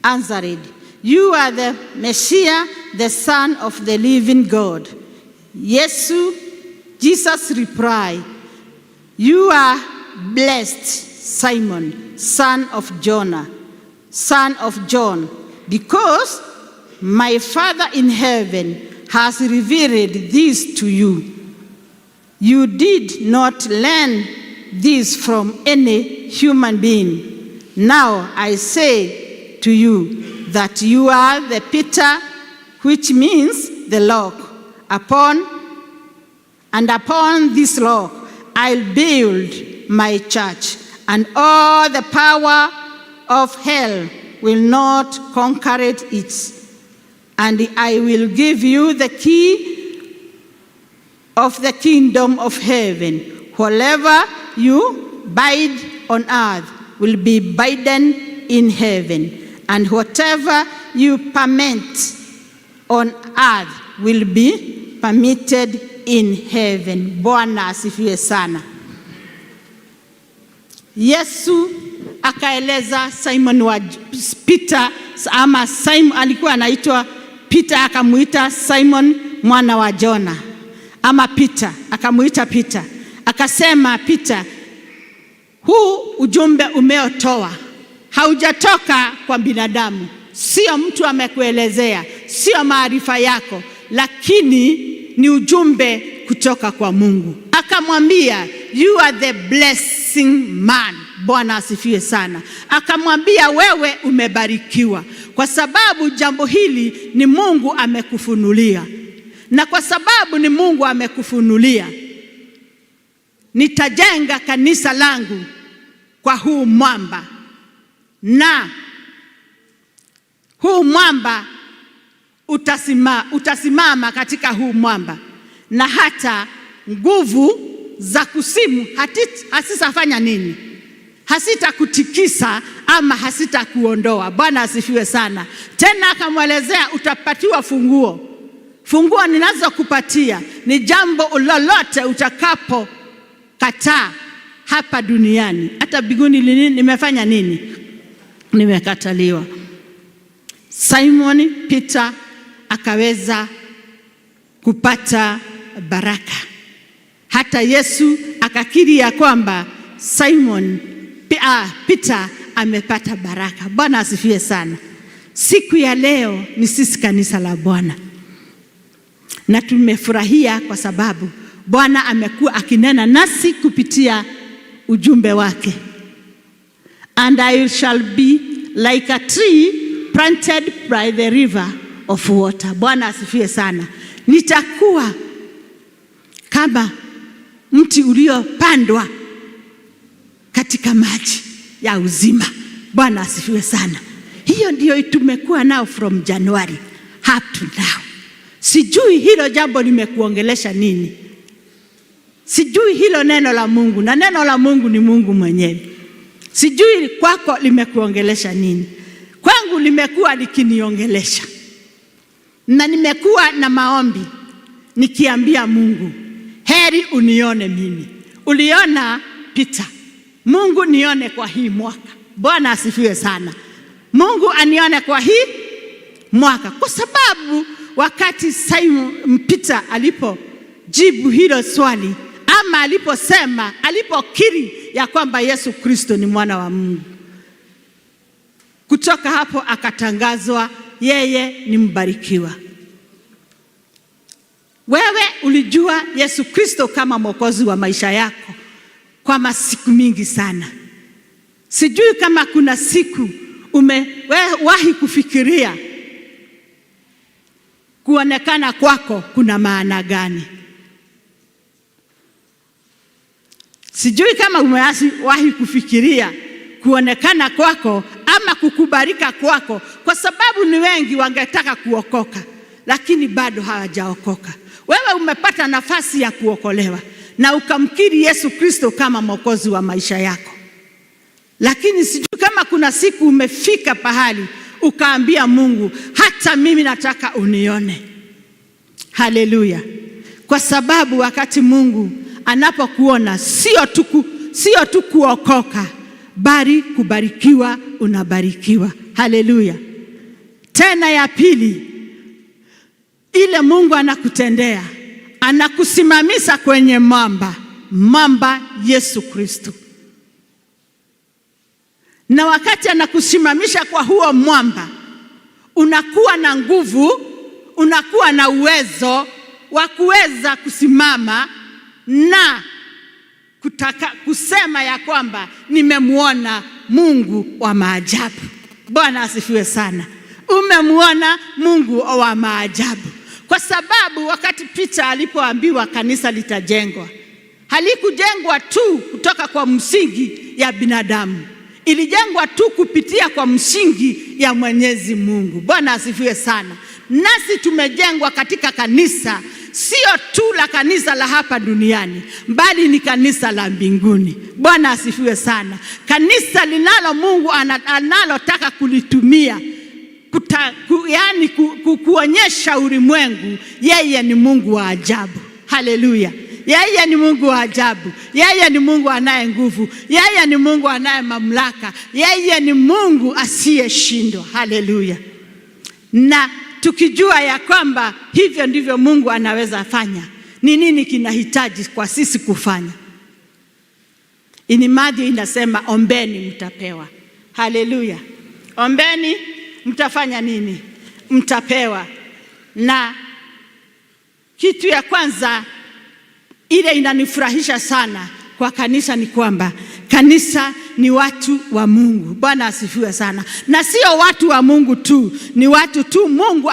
answered, "You are the Messiah, the Son of the living God." Jesus replied, "You are blessed, Simon, son of Jonah, son of John, because my Father in heaven has revealed this to you. You did not learn this from any human being. Now I say to you that you are the Peter, which means the rock. And upon this rock I'll build my church, and all the power of hell will not conquer it. And I will give you the key of the kingdom of heaven. Whatever you bind on earth will be binded in heaven, and whatever you permit on earth will be permitted in heaven." Bwana asifiwe sana. Yesu akaeleza Simon wa Peter, ama Simon alikuwa anaitwa Peter, akamuita Simon mwana wa Jona ama Peter, akamuita Peter. Akasema, "Peter, huu ujumbe umeotoa haujatoka kwa binadamu, sio mtu amekuelezea, sio maarifa yako, lakini ni ujumbe kutoka kwa Mungu." Akamwambia, "You are the blessing man." Bwana asifiwe sana. Akamwambia, "Wewe umebarikiwa kwa sababu jambo hili ni Mungu amekufunulia. Na kwa sababu ni Mungu amekufunulia, nitajenga kanisa langu kwa huu mwamba, na huu mwamba utasimama katika huu mwamba, na hata nguvu za kuzimu hasitafanya nini? Hasitakutikisa ama hasitakuondoa." Bwana asifiwe sana. Tena akamwelezea, "Utapatiwa funguo. Funguo ninazokupatia ni jambo lolote utakapo kataa hapa duniani, hata mbinguni nimefanya nini? Nimekataliwa." Simon Peter akaweza kupata baraka. Hata Yesu akakiri ya kwamba Simon Peter amepata baraka. Bwana asifiwe sana. Siku ya leo ni sisi kanisa la Bwana, na tumefurahia kwa sababu Bwana amekuwa akinena nasi kupitia ujumbe wake. And I shall be like a tree planted by the river of water. Bwana asifiwe sana. Nitakuwa kama mti uliopandwa katika maji ya uzima. Bwana asifiwe sana. Hiyo ndiyo tumekuwa nao from January up to now. Sijui hilo jambo limekuongelesha nini. Sijui hilo neno la Mungu, na neno la Mungu ni Mungu mwenyewe. Sijui kwako limekuongelesha nini. Kwangu limekuwa likiniongelesha, na nimekuwa na maombi nikiambia Mungu, heri unione mimi. Uliona Peter, Mungu nione kwa hii mwaka. Bwana asifiwe sana. Mungu anione kwa hii mwaka, kwa sababu wakati Simon Peter alipojibu hilo swali ama aliposema, alipokiri ya kwamba Yesu Kristo ni mwana wa Mungu, kutoka hapo akatangazwa yeye ni mbarikiwa. Wewe ulijua Yesu Kristo kama mwokozi wa maisha yako kwa masiku mingi sana. Sijui kama kuna siku umewahi kufikiria kuonekana kwako kuna maana gani. Sijui kama umewahi kufikiria kuonekana kwako ama kukubalika kwako, kwa sababu ni wengi wangetaka kuokoka lakini bado hawajaokoka. Wewe umepata nafasi ya kuokolewa na ukamkiri Yesu Kristo kama Mwokozi wa maisha yako, lakini sijui kama kuna siku umefika pahali ukaambia Mungu, hata mimi nataka unione. Haleluya! Kwa sababu wakati Mungu anapokuona sio tu kuokoka, bali kubarikiwa, unabarikiwa. Haleluya! Tena ya pili, ile Mungu anakutendea, anakusimamisha kwenye mwamba, mwamba Yesu Kristo. Na wakati anakusimamisha kwa huo mwamba, unakuwa na nguvu, unakuwa na uwezo wa kuweza kusimama na kutaka kusema ya kwamba nimemuona Mungu wa maajabu. Bwana asifiwe sana. Umemuona Mungu wa maajabu. Kwa sababu wakati Peter alipoambiwa kanisa litajengwa, halikujengwa tu kutoka kwa msingi ya binadamu, ilijengwa tu kupitia kwa msingi ya Mwenyezi Mungu. Bwana asifiwe sana. Nasi tumejengwa katika kanisa, sio tu la kanisa la hapa duniani, bali ni kanisa la mbinguni. Bwana asifiwe sana. Kanisa linalo Mungu analotaka kulitumia kuonyesha ulimwengu yeye ni Mungu wa ajabu. Haleluya. Yeye ni Mungu wa ajabu. Yeye ni Mungu anaye nguvu. Yeye ni Mungu anaye mamlaka. Yeye ni Mungu asiyeshindwa. Haleluya. Na tukijua ya kwamba hivyo ndivyo Mungu anaweza fanya, ni nini kinahitaji kwa sisi kufanya? Ini inasema ombeni mtapewa. Haleluya. Ombeni mtafanya nini? Mtapewa. Na kitu ya kwanza ile inanifurahisha sana kwa kanisa ni kwamba kanisa ni watu wa Mungu. Bwana asifiwe sana. Na sio watu wa Mungu tu, ni watu tu Mungu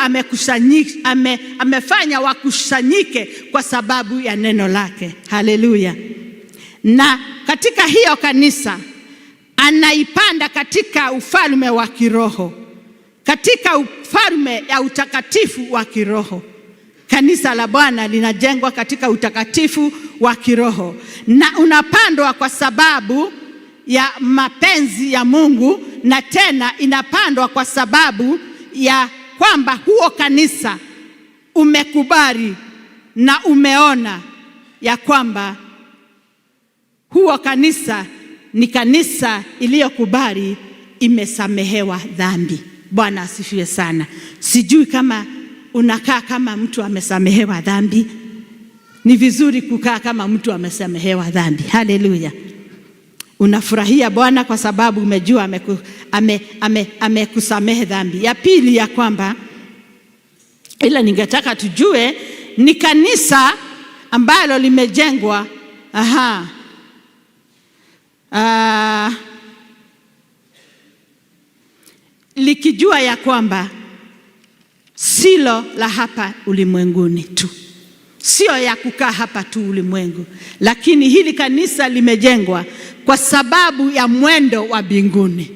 amefanya wakusanyike kwa sababu ya neno lake. Haleluya. Na katika hiyo kanisa anaipanda katika ufalme wa kiroho, katika ufalme ya utakatifu wa kiroho. Kanisa la Bwana linajengwa katika utakatifu wa kiroho, na unapandwa kwa sababu ya mapenzi ya Mungu, na tena inapandwa kwa sababu ya kwamba huo kanisa umekubali na umeona ya kwamba huo kanisa ni kanisa iliyokubali imesamehewa dhambi. Bwana asifiwe sana. Sijui kama unakaa kama mtu amesamehewa dhambi. Ni vizuri kukaa kama mtu amesamehewa dhambi. Haleluya. Unafurahia Bwana kwa sababu umejua amekusamehe dhambi. Ya pili ya kwamba ila ningetaka tujue ni kanisa ambalo limejengwa likijua ya kwamba silo la hapa ulimwenguni tu, sio ya kukaa hapa tu ulimwengu, lakini hili kanisa limejengwa kwa sababu ya mwendo wa mbinguni.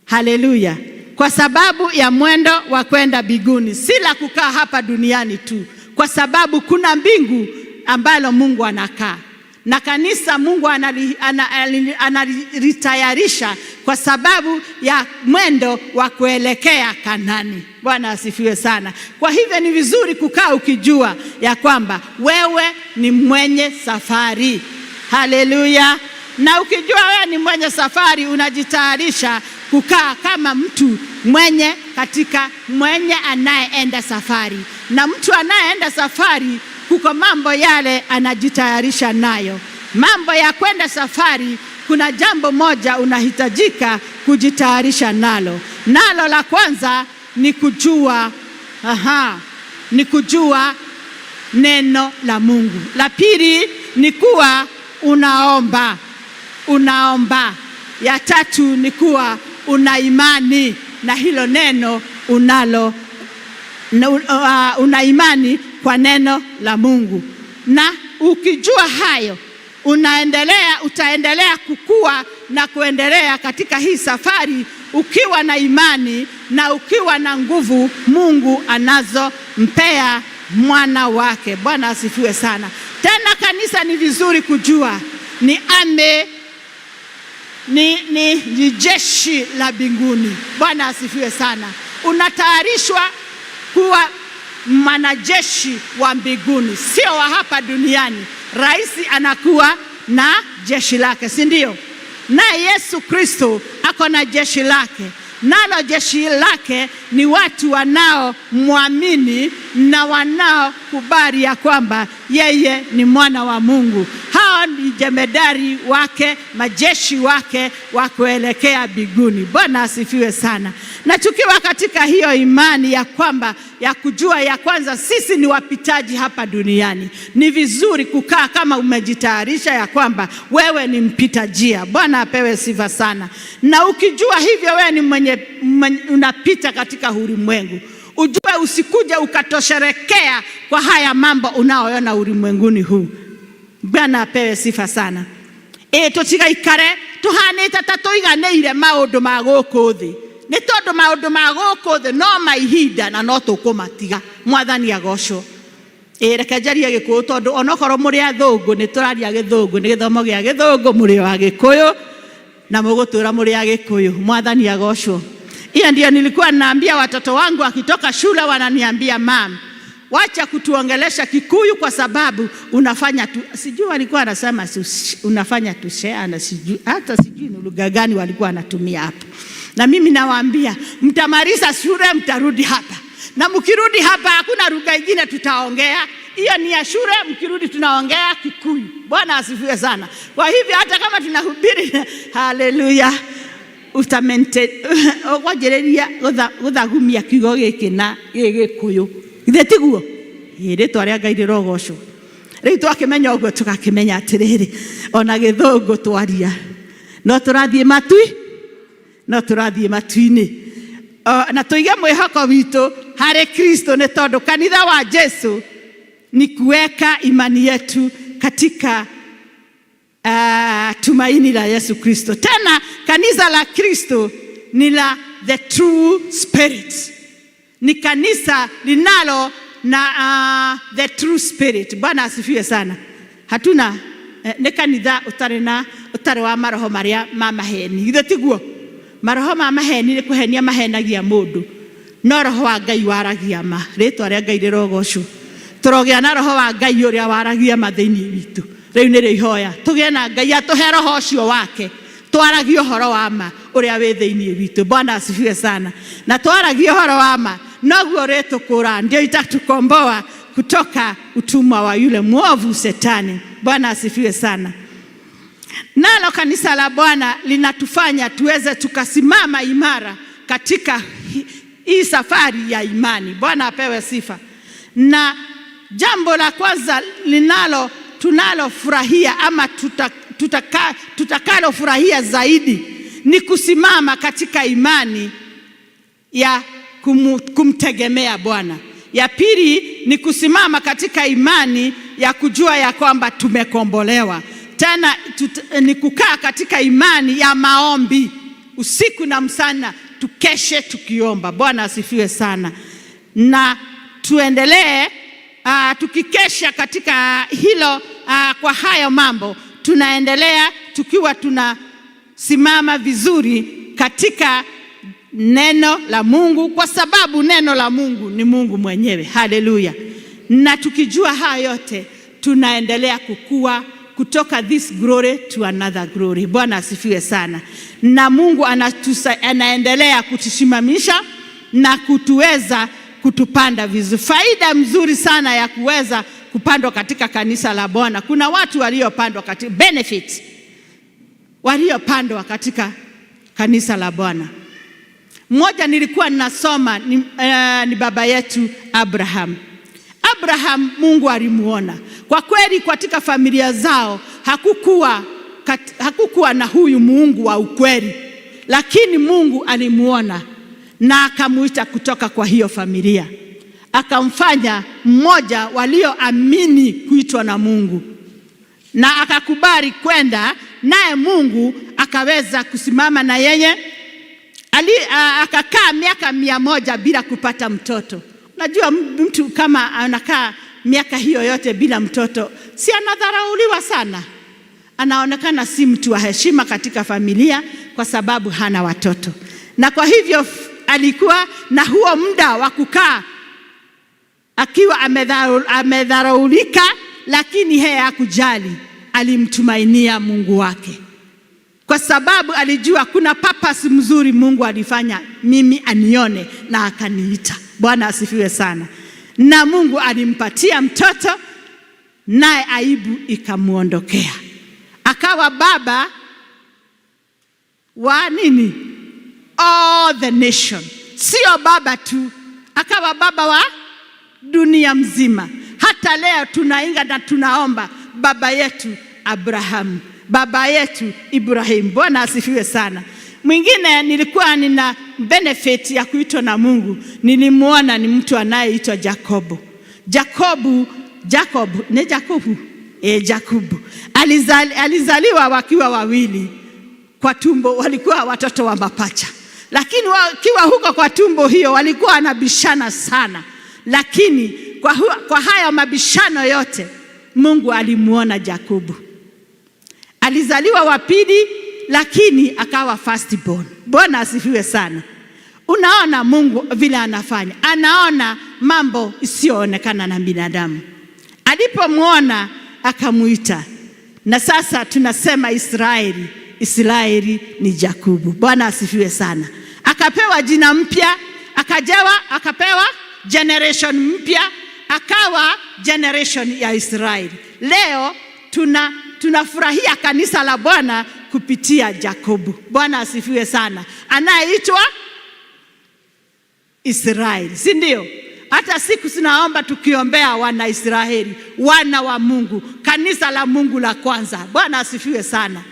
Haleluya. Kwa sababu ya mwendo wa kwenda mbinguni, si la kukaa hapa duniani tu, kwa sababu kuna mbingu ambalo Mungu anakaa, na kanisa Mungu analitayarisha kwa sababu ya mwendo wa kuelekea Kanani. Bwana asifiwe sana. Kwa hivyo ni vizuri kukaa ukijua ya kwamba wewe ni mwenye safari. Haleluya. Na ukijua wewe ni mwenye safari, unajitayarisha kukaa kama mtu mwenye katika mwenye anayeenda safari. Na mtu anayeenda safari kuko mambo yale anajitayarisha nayo. Mambo ya kwenda safari, kuna jambo moja unahitajika kujitayarisha nalo. Nalo la kwanza ni kujua, ni kujua neno la Mungu. La pili ni kuwa unaomba. Unaomba. Ya tatu ni kuwa una imani na hilo neno unalo na, una imani kwa neno la Mungu, na ukijua hayo utaendelea kukua na kuendelea katika hii safari ukiwa na imani na ukiwa na nguvu Mungu anazompea mwana wake. Bwana asifiwe sana. Tena kanisa, ni vizuri kujua ni ame ni jeshi la mbinguni. Bwana asifiwe sana. Unatayarishwa kuwa mwanajeshi wa mbinguni, sio wa hapa duniani. Rais anakuwa na jeshi lake, si ndio? Naye Yesu Kristo ako na jeshi lake, nalo jeshi lake ni watu wanaomwamini na wanaokubali ya kwamba yeye ni mwana wa Mungu. Hao ni jemedari wake, majeshi wake wa kuelekea mbinguni. Bwana asifiwe sana. Na tukiwa katika hiyo imani ya kwamba ya kujua ya kwanza sisi ni wapitaji hapa duniani, ni vizuri kukaa kama umejitayarisha ya kwamba wewe ni mpita njia. Bwana apewe sifa sana. Na ukijua hivyo wewe ni mwenye unapita katika ulimwengu, ujue usikuje ukatosherekea kwa haya mambo unaoona ulimwenguni huu. Bwana apewe sifa sana. Tutigaikare tuhanite ta tuiganĩire maũndũ ma gũkũ thĩ, nĩ tondũ maũndũ ma gũkũ thĩ no ma ihinda na no tũkũmatiga. Mwathani agocwo. Reke njarie Gĩkũyũ tondũ onokorwo mũrĩ athũngũ nĩ tũraria Gĩthũngũ, nĩ gĩthomo gĩa Gĩthũngũ, mũrĩ o Agĩkũyũ na mũgũtũra mũrĩ Agĩkũyũ. Mwathani agocwo. Hiyo ndio nilikuwa naambia watoto wangu akitoka shule, wananiambia, "Mum, wacha kutuongelesha Kikuyu kwa sababu unafanya tu," sijui walikuwa wanasema unafanya tu share na sijui hata sijui ni lugha gani walikuwa wanatumia hapo. Na mimi nawaambia mtamaliza shule mtarudi hapa, na mkirudi hapa hakuna lugha ingine tutaongea, hiyo ni ya shule. Mkirudi tunaongea Kikuyu. Bwana asifiwe sana. Kwa hivyo hata kama tunahubiri, haleluya, utamente ũkwanjĩrĩria gũthagumia kiugo gĩkĩ na Gĩgĩkũyũ, githĩ tiguo? Rĩtwa rĩa Ngai rĩrogocwo. Rĩu twakĩmenya ũguo, tũgakĩmenya atĩrĩrĩ, ona Gĩthũngũ twaria no tũrathiĩ matui, no tũrathiĩ matu-inĩ, na tũige mwĩhoko witũ harĩ Kristo, nĩ tondũ kanitha wa Jesu ni kuweka imani yetu katika tumaini la Yesu Kristo. Tena kanisa la Kristo ni la the true spirit, ni kanisa linalo na the true spirit. Bwana asifiwe sana. Hatuna nĩ kanitha ũtarĩ na ũtarĩ wa maroho marĩa ma maheni, githĩ tiguo? Maroho ma maheni nĩ kũhenia mahenagia mũndũ, no roho wa Ngai waragia ma. Rĩtwa rĩa Ngai rĩrogocwo. Tũrogĩa na roho wa Ngai ũrĩa waragia ma thĩinĩ witũ. Rĩu nĩrĩo ihoya tũgĩe na Ngai atũhe roho ũcio wake, twaragie ũhoro wa ma ũrĩa wĩ thĩinĩ witũ. Bwana asifiwe sana. Na twaragie ũhoro wa ma noguo rĩtũkũra, ndio itatukomboa kutoka utumwa wa yule mwovu Setani. Bwana asifiwe sana. Nalo kanisa la Bwana linatufanya tuweze tukasimama imara katika hii safari ya imani. Bwana apewe sifa. Na jambo la kwanza linalo tunalofurahia ama tutakalofurahia zaidi ni kusimama katika imani ya kumtegemea Bwana. Ya pili ni kusimama katika imani ya kujua ya kwamba tumekombolewa. Tena ni kukaa katika imani ya maombi usiku na mchana, tukeshe tukiomba. Bwana asifiwe sana. Na tuendelee tukikesha katika hilo, kwa hayo mambo tunaendelea tukiwa tunasimama vizuri katika neno la Mungu, kwa sababu neno la Mungu ni Mungu mwenyewe. Haleluya! Na tukijua haya yote tunaendelea kukua kutoka this glory to another glory. Bwana asifiwe sana. Na Mungu anaendelea kutusimamisha na kutuweza kutupanda vizuri. Faida mzuri sana ya kuweza kupandwa katika kanisa la Bwana. Kuna watu waliopandwa katika benefit, waliopandwa katika kanisa la Bwana. Mmoja nilikuwa ninasoma ni baba yetu Abraham. Abraham Mungu alimuona. Kwa kweli katika familia zao hakukuwa hakukuwa na huyu Mungu wa ukweli, lakini Mungu alimuona na akamuita kutoka kwa hiyo familia, akamfanya mmoja walioamini kuitwa na Mungu, na akakubali kwenda naye. Mungu akaweza kusimama na yeye. Akakaa miaka 100 bila kupata mtoto. Unajua mtu kama anakaa miaka hiyo yote bila mtoto, si anadharauliwa sana? Anaonekana si mtu wa heshima katika familia kwa sababu hana watoto. Na kwa hivyo alikuwa na huo muda wa kukaa akiwa amedharaulika, lakini yeye hakujali, alimtumainia Mungu wake, kwa sababu alijua kuna purpose mzuri Mungu alifanya mimi anione na akaniita. Bwana asifiwe sana. Na Mungu alimpatia mtoto, naye aibu ikamuondokea, akawa baba wa nini? All the nation. Sio baba tu, akawa baba wa dunia mzima. Hata leo tunainga na tunaomba baba yetu Abrahamu, baba yetu Ibrahim. Bwana asifiwe sana. Mwingine nilikuwa nina benefit ya kuitwa na Mungu, nilimuona ni mtu anayeitwa Jakobo. Jakobu, Jacob, ne Jakobu? Jakobu. Alizaliwa wakiwa wawili kwa tumbo, walikuwa watoto wa mapacha. Lakini wakiwa huko kwa tumbo hiyo walikuwa wanabishana sana. Lakini kwa haya mabishano yote Mungu alimuona Jakobu. Alizaliwa wa pili lakini akawa first born. Bwana asifiwe sana. Unaona Mungu vile anafanya, anaona mambo isiyoonekana na binadamu. Alipomuona akamuita, na sasa tunasema Israeli, Israeli ni Jakobu. Bwana asifiwe sana. Akapewa jina mpya, akapewa generation mpya, akawa generation ya Israeli. Leo tunafurahia kanisa la Bwana kupitia Jakobu. Bwana asifiwe sana. Anayeitwa Israeli, si ndio? Hata siku tunaomba tukiombea wana Israeli, wana wa Mungu, kanisa la Mungu la kwanza. Bwana asifiwe sana.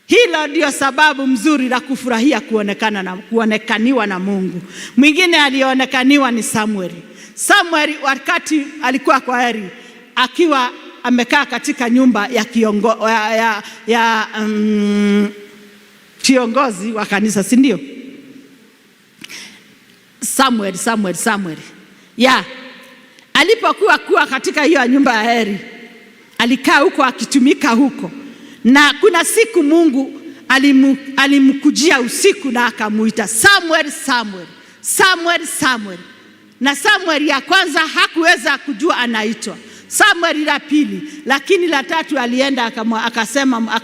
Hilo ndio sababu mzuri la kufurahia kuonekana na kuonekaniwa na Mungu. Mwingine alionekaniwa ni Samuel. Samuel wakati alikuwa kwa Eli akiwa amekaa katika nyumba ya kiongozi wa kanisa, si ndio? Samuel. Ya. Alipokuwa kuwa katika hiyo nyumba ya Eli, alikaa huko akitumika huko. Na kuna siku Mungu alimkujia usiku na akamuita Samuel, Samuel, Samuel, Samuel. Na Samuel ya kwanza hakuweza kujua anaitwa. Samuel la pili, lakini la tatu alienda akasema,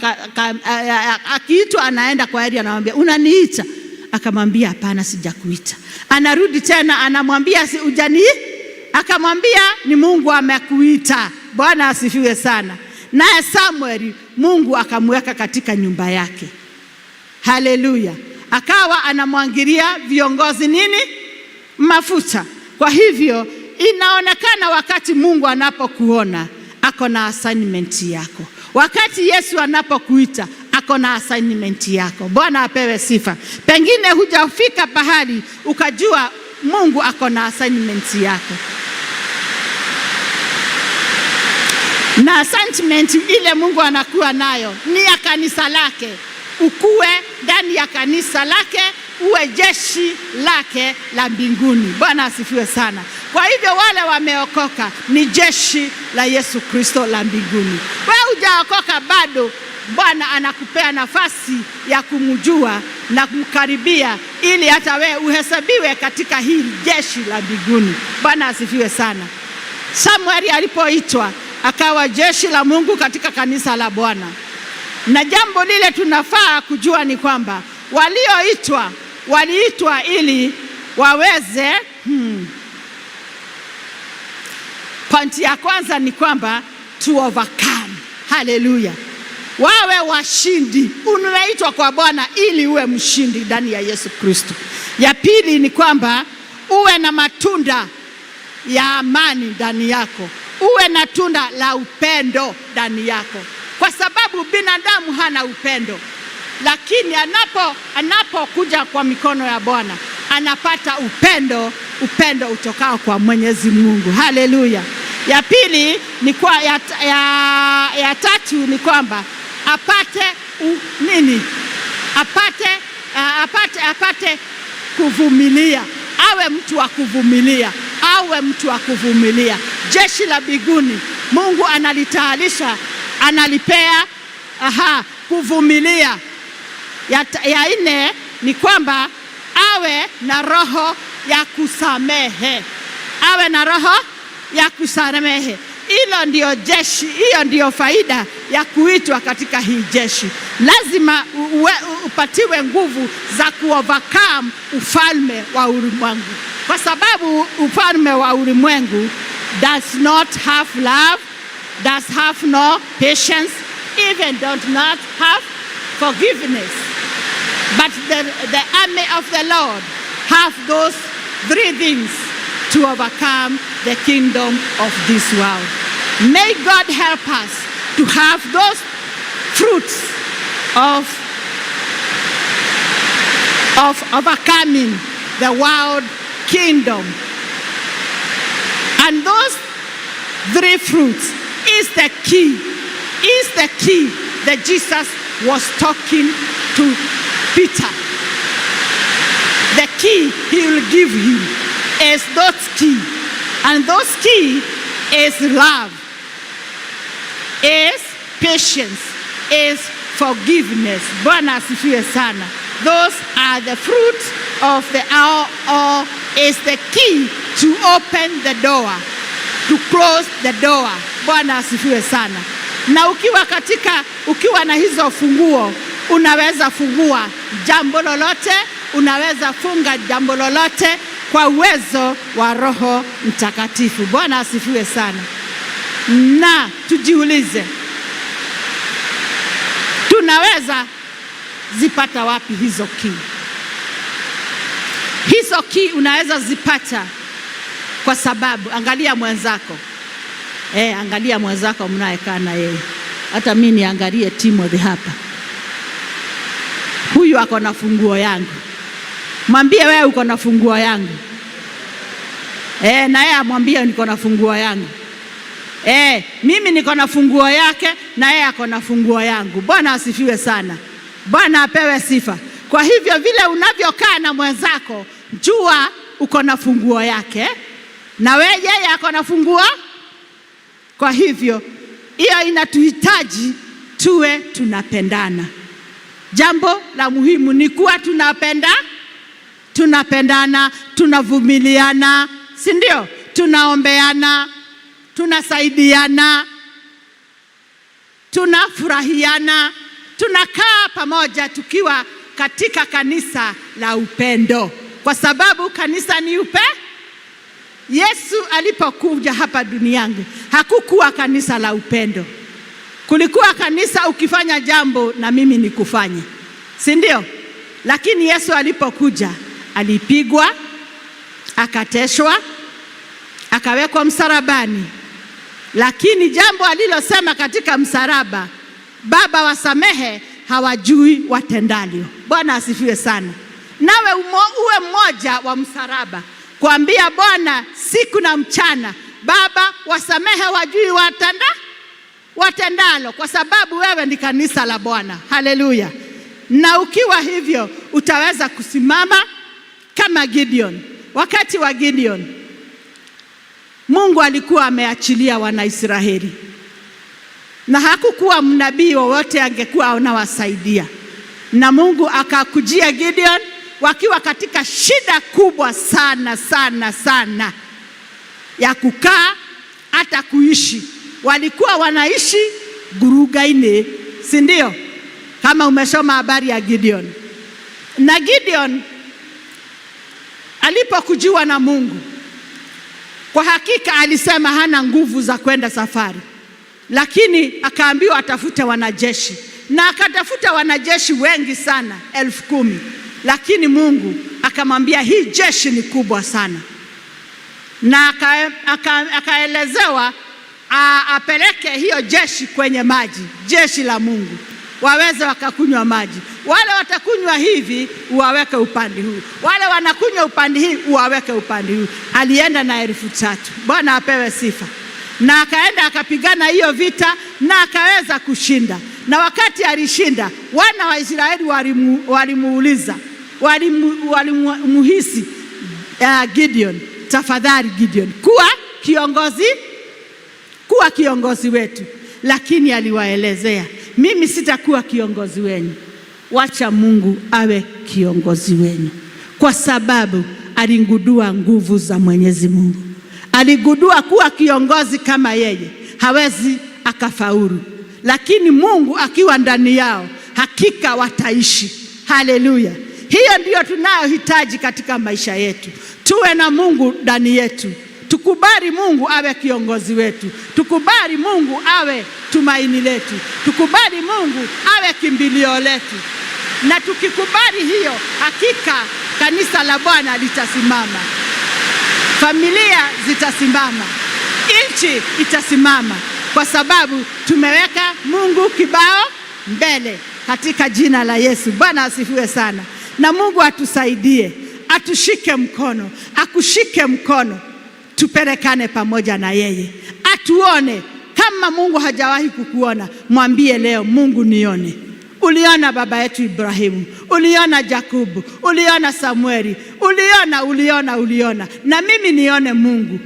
akiitwa anaenda kwa Eli anamwambia unaniita? Akamwambia hapana, sijakuita. Anarudi tena anamwambia si ujani? Akamwambia ni Mungu amekuita. Bwana asifiwe sana. Naye Samuel Mungu akamweka katika nyumba yake. Haleluya. Akawa anamwangilia viongozi nini? Mafuta. Kwa hivyo inaonekana wakati Mungu anapokuona ako na assignment yako. Wakati Yesu anapokuita ako na assignment yako. Bwana apewe sifa. Pengine hujafika pahali ukajua Mungu ako na assignment yako. Na assignment ile Mungu anakuwa nayo ni ya kanisa lake. Ukue ndani ya kanisa lake, uwe jeshi lake la mbinguni. Bwana asifiwe sana. Kwa hivyo wale wameokoka ni jeshi la Yesu Kristo la mbinguni. Wewe hujaokoka bado, Bwana anakupea nafasi ya kumjua na kumkaribia ili hata wewe uhesabiwe katika hili jeshi la mbinguni. Bwana asifiwe sana. Samuel alipoitwa akawa jeshi la Mungu katika kanisa la Bwana. Na jambo lile tunafaa kujua ni kwamba walioitwa waliitwa ili waweze Point ya kwanza ni kwamba to overcome. Haleluya. Wawe washindi. Unaitwa kwa Bwana ili uwe mshindi ndani ya Yesu Kristo. Ya pili ni kwamba uwe na matunda ya amani ndani yako. Uwe na tunda la upendo ndani yako. Kwa sababu binadamu hana upendo, lakini anapokuja kwa mikono ya Bwana anapata upendo, upendo utokao kwa Mwenyezi Mungu. Haleluya! Ya pili ni kwa, ya, ya, ya tatu ni kwamba apate nini? Apate kuvumilia, awe mtu wa kuvumilia, awe mtu wa kuvumilia. Jeshi la mbinguni Mungu analitayarisha, analipea kuvumilia. Ya nne ni kwamba awe na roho ya kusamehe, awe na roho ya kusamehe. Hilo ndio jeshi, hiyo ndio faida ya kuitwa katika hii jeshi. Lazima upatiwe nguvu za kuovercome ufalme wa ulimwengu, kwa sababu ufalme wa ulimwengu does not have love, does have no patience, even does not have forgiveness. But the army of the Lord have those three things to overcome the kingdom of this world. May God help us to have those fruits of overcoming the world kingdom. And those three fruits is the key that Jesus was talking to Peter. The key he will give him is those key. And those key is love, is patience, is forgiveness. Bwana asifiwe sana. Those are the fruits of the hour, or is the key to open the door, to close the door. Bwana asifiwe sana. Na ukiwa na hizo funguo, unaweza fungua jambo lolote, unaweza funga jambo lolote kwa uwezo wa Roho Mtakatifu. Bwana asifiwe sana. Na tujiulize, tunaweza zipata wapi hizo key? Hizo key unaweza zipata kwa sababu, angalia mwenzako, angalia mwenzako mnayekaa na yeye. Hata mimi niangalie Timothy hapa, huyu ako na funguo yangu. Mwambie wewe uko na funguo yangu. Na yeye amwambie niko na funguo yangu. Mimi niko na funguo yake na yeye ako na funguo yangu. Bwana asifiwe sana. Bwana apewe sifa. Kwa hivyo vile unavyokaa na mwenzako, jua uko na funguo yake na wewe yeye ako na funguo. Kwa hivyo hiyo inatuhitaji tuwe tunapendana. Jambo la muhimu ni kuwa tunapendana, tunavumiliana, si ndio? Tunaombeana, tunasaidiana, tunafurahiana, tunakaa pamoja tukiwa katika kanisa la upendo, kwa sababu kanisa ni upe. Yesu alipokuja hapa duniani hakukuwa kanisa la upendo. Kulikuwa kanisa ukifanya jambo na mimi nikufanye, si ndio? Lakini Yesu alipokuja alipigwa, akateswa, akawekwa msalabani. Lakini jambo alilosema katika msalaba, Baba wasamehe, hawajui watendalio. Bwana asifiwe sana. Nawe uwe mmoja wa msalaba, kuambia Bwana siku na mchana, Baba wasamehe, wajui watendalo, kwa sababu wewe ni kanisa la Bwana. Haleluya. Na ukiwa hivyo utaweza kusimama kama Gideon. Wakati wa Gideon, Mungu alikuwa ameachilia Wanaisraeli na hakukuwa mnabii wowote angekuwa anawasaidia, na Mungu akakujia Gideon wakiwa katika shida kubwa sana sana sana ya kukaa hata kuishi. Walikuwa wanaishi gurugaine, si ndio? Kama umesoma habari ya Gideon. Na Gideon alipokujiwa na Mungu, kwa hakika alisema hana nguvu za kwenda safari, lakini akaambiwa atafute wanajeshi, na akatafuta wanajeshi wengi sana, 10,000. Lakini Mungu akamwambia hii jeshi ni kubwa sana, na akaelezewa Apeleke hiyo jeshi kwenye maji, jeshi la Mungu waweze wakakunywa maji. Wale watakunywa hivi uwaweke upande huu, wale wanakunywa upande hii uwaweke upande huu. Alienda na 3,000. Bwana apewe sifa. Na akaenda akapigana hiyo vita na akaweza kushinda. Na wakati alishinda, wana wa Israeli walimuuliza, walimuhisi Gideon, tafadhali Gideon, kuwa kiongozi wetu. Lakini aliwaelezea, mimi sitakuwa kiongozi wenu, wacha Mungu awe kiongozi wenu, kwa sababu aligundua nguvu za Mwenyezi Mungu. Aligundua kuwa kiongozi kama yeye hawezi akafaulu, lakini Mungu akiwa ndani yao hakika wataishi. Haleluya! Hiyo ndiyo tunayohitaji katika maisha yetu, tuwe na Mungu ndani yetu. Tukubali Mungu awe kiongozi wetu, tukubali Mungu awe tumaini letu, tukubali Mungu awe kimbilio letu. Na tukikubali hiyo, hakika kanisa la Bwana litasimama, familia zitasimama, nchi itasimama, kwa sababu tumeweka Mungu kibao mbele katika jina la Yesu. Bwana asifiwe sana, na Mungu atusaidie, atushike mkono, akushike mkono, tupelekane pamoja na yeye, atuone. Kama Mungu hajawahi kukuona, mwambie leo, Mungu nione. Uliona baba yetu Ibrahimu, uliona Yakobo, uliona Samueli, uliona, uliona, uliona, na mimi nione Mungu,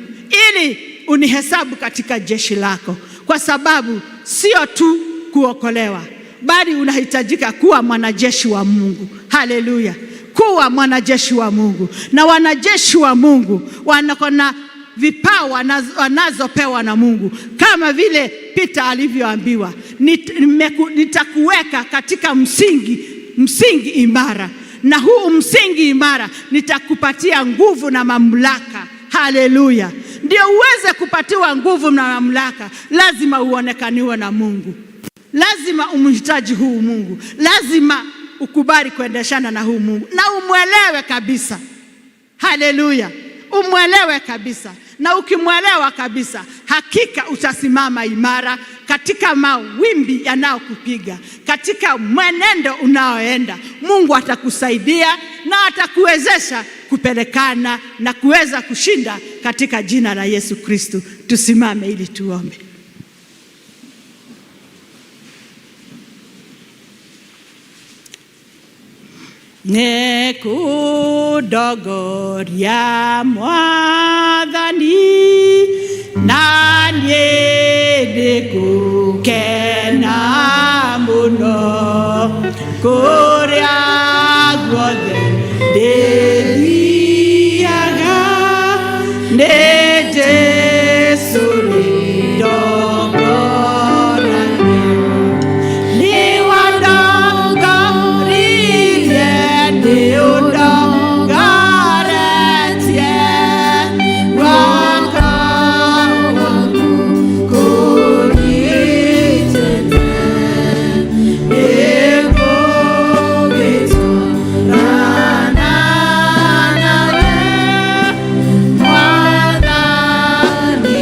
ili unihesabu katika jeshi lako, kwa sababu sio tu kuokolewa, bali unahitajika kuwa mwanajeshi wa Mungu. Haleluya! Kuwa mwanajeshi wa Mungu. Na wanajeshi wa Mungu wanakona vipawa wanazopewa na Mungu, kama vile Peter alivyoambiwa, nitakuweka katika msingi imara, na huu msingi imara nitakupatia nguvu na mamlaka. Haleluya! Ndio uweze kupatiwa nguvu na mamlaka, lazima uonekaniwe na Mungu, lazima umhitaji huu Mungu, lazima ukubali kuendeshana na huu Mungu na umwelewe kabisa. Haleluya! Umwelewe kabisa, na ukimwelewa kabisa, hakika utasimama imara katika mawimbi yanayokupiga, katika mwenendo unaoenda. Mungu atakusaidia na atakuwezesha kupelekana na kuweza kushinda katika jina la Yesu Kristo. Tusimame ili tuombe. Nĩkũndogoria Mwathani, na niĩ nĩngũkena mũno, kũrĩa guothe ndĩthiaga, nĩ Jesũ rĩndongoragia. Nĩwandongoririe, nĩũndongoretie, guoko gwaku kũnyitĩte, nĩngũgĩtwarana nawe, Mwathani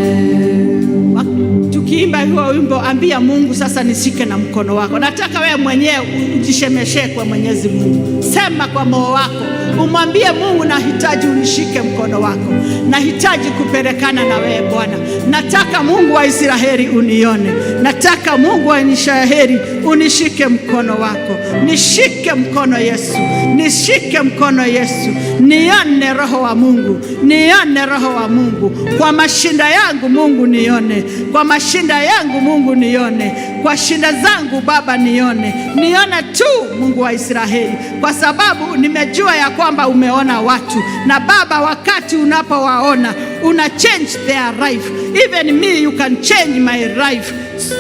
ũndongoragie. Tukiimba huo wimbo, ambia Mungu sasa, nishike na mkono wako. Nataka wewe mwenyewe ujishemeshe kwa Mwenyezi Mungu. Sema kwa moyo wako, umwambie Mungu, nahitaji unishike mkono wako, nahitaji kupelekana na wewe Bwana. Nataka Mungu wa Israeli unione, nataka Mungu wa Israeli unishike mkono wako, nishike mkono Yesu, nishike mkono Yesu, nione Roho wa Mungu, nione Roho wa Mungu kwa mashinda yangu. Mungu nione, kwa mashinda yangu Mungu nione, kwa shinda zangu Baba nione, nione tu Mungu wa Israeli, kwa sababu nimejua ya kwamba umeona watu, na Baba, wakati unapowaona una change their life. Even me, you can change my life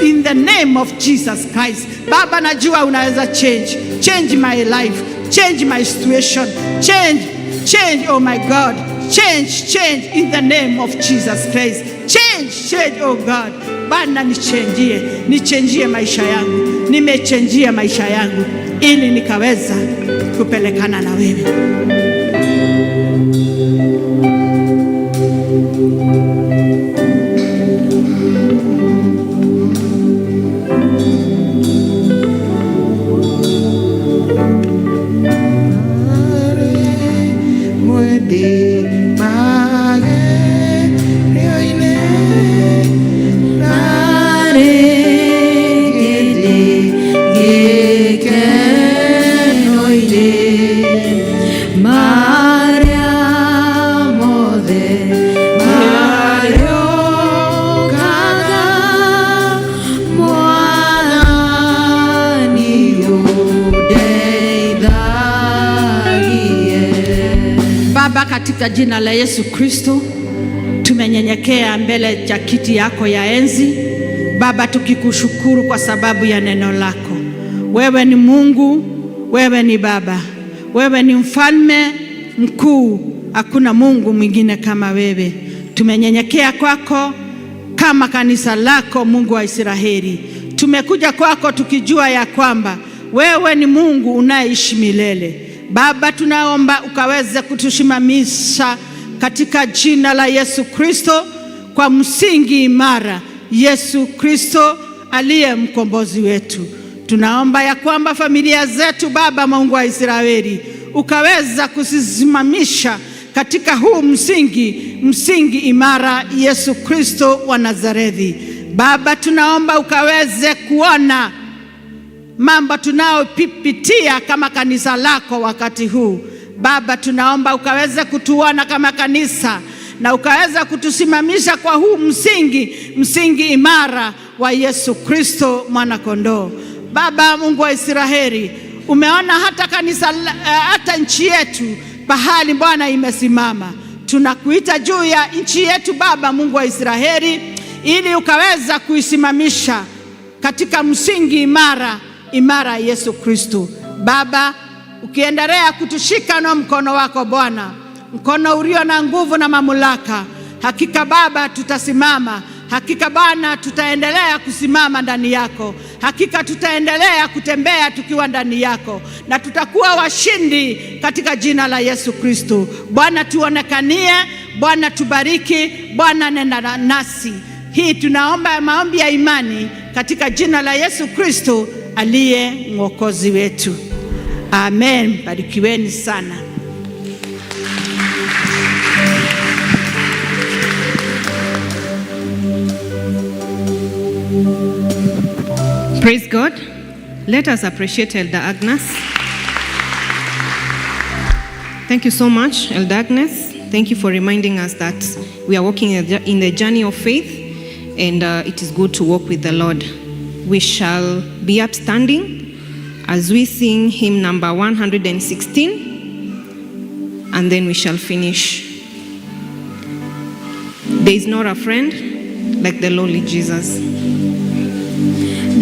in the name of Jesus Christ. Baba, najua unaweza change, change my life, change my situation, change, change, oh my God, change, change in the name of Jesus Christ. Change, change, oh God. Bwana nichenjie, nichenjie maisha yangu, nimechenjia maisha yangu ili nikaweza kupelekana na wewe. Baba, katika jina la Yesu Kristo, tumenyenyekea mbele cha kiti yako ya enzi Baba, tukikushukuru kwa sababu ya neno lako. Wewe ni Mungu, wewe ni Baba, wewe ni mfalme mkuu, hakuna Mungu mwingine kama wewe. Tumenyenyekea kwako kama kanisa lako, Mungu wa Israeli. Tumekuja kwako tukijua ya kwamba wewe ni Mungu unayeishi milele. Baba, tunaomba ukaweze kutusimamisha katika jina la Yesu Kristo kwa msingi imara, Yesu Kristo aliye mkombozi wetu. Tunaomba ya kwamba familia zetu, Baba Mungu wa Israeli, ukaweza kuzisimamisha katika huu msingi, msingi imara, Yesu Kristo wa Nazarethi. Baba, tunaomba ukaweze kuona mambo tunayopitia kama kanisa lako wakati huu. Baba, tunaomba ukaweze kutuona kama kanisa na ukaweza kutusimamisha kwa huu msingi, msingi imara wa Yesu Kristo mwana kondoo. Baba Mungu wa Israeli, umeona hata kanisa, hata nchi yetu pahali Bwana imesimama. Tunakuita juu ya nchi yetu Baba Mungu wa Israeli, ili ukaweza kuisimamisha katika msingi imara imara Yesu Kristo. Baba, ukiendelea kutushika na mkono wako Bwana, mkono ulio na nguvu na mamlaka, hakika Baba tutasimama. Hakika Bwana tutaendelea kusimama ndani yako. Hakika tutaendelea kutembea tukiwa ndani yako, na tutakuwa washindi katika jina la Yesu Kristo. Bwana tuonekanie, Bwana tubariki, Bwana nena nasi. Hii tunaomba maombi ya imani katika jina la Yesu Kristo aliye mwokozi wetu. Amen. Barikiweni sana. Praise God. Let us appreciate Elder Agnes. Thank you so much, Elder Agnes. Thank you for reminding us that we are walking in the journey of faith, and it is good to walk with the Lord. We shall be upstanding as we sing hymn number 116, and then we shall finish. There is not a friend like the lowly Jesus.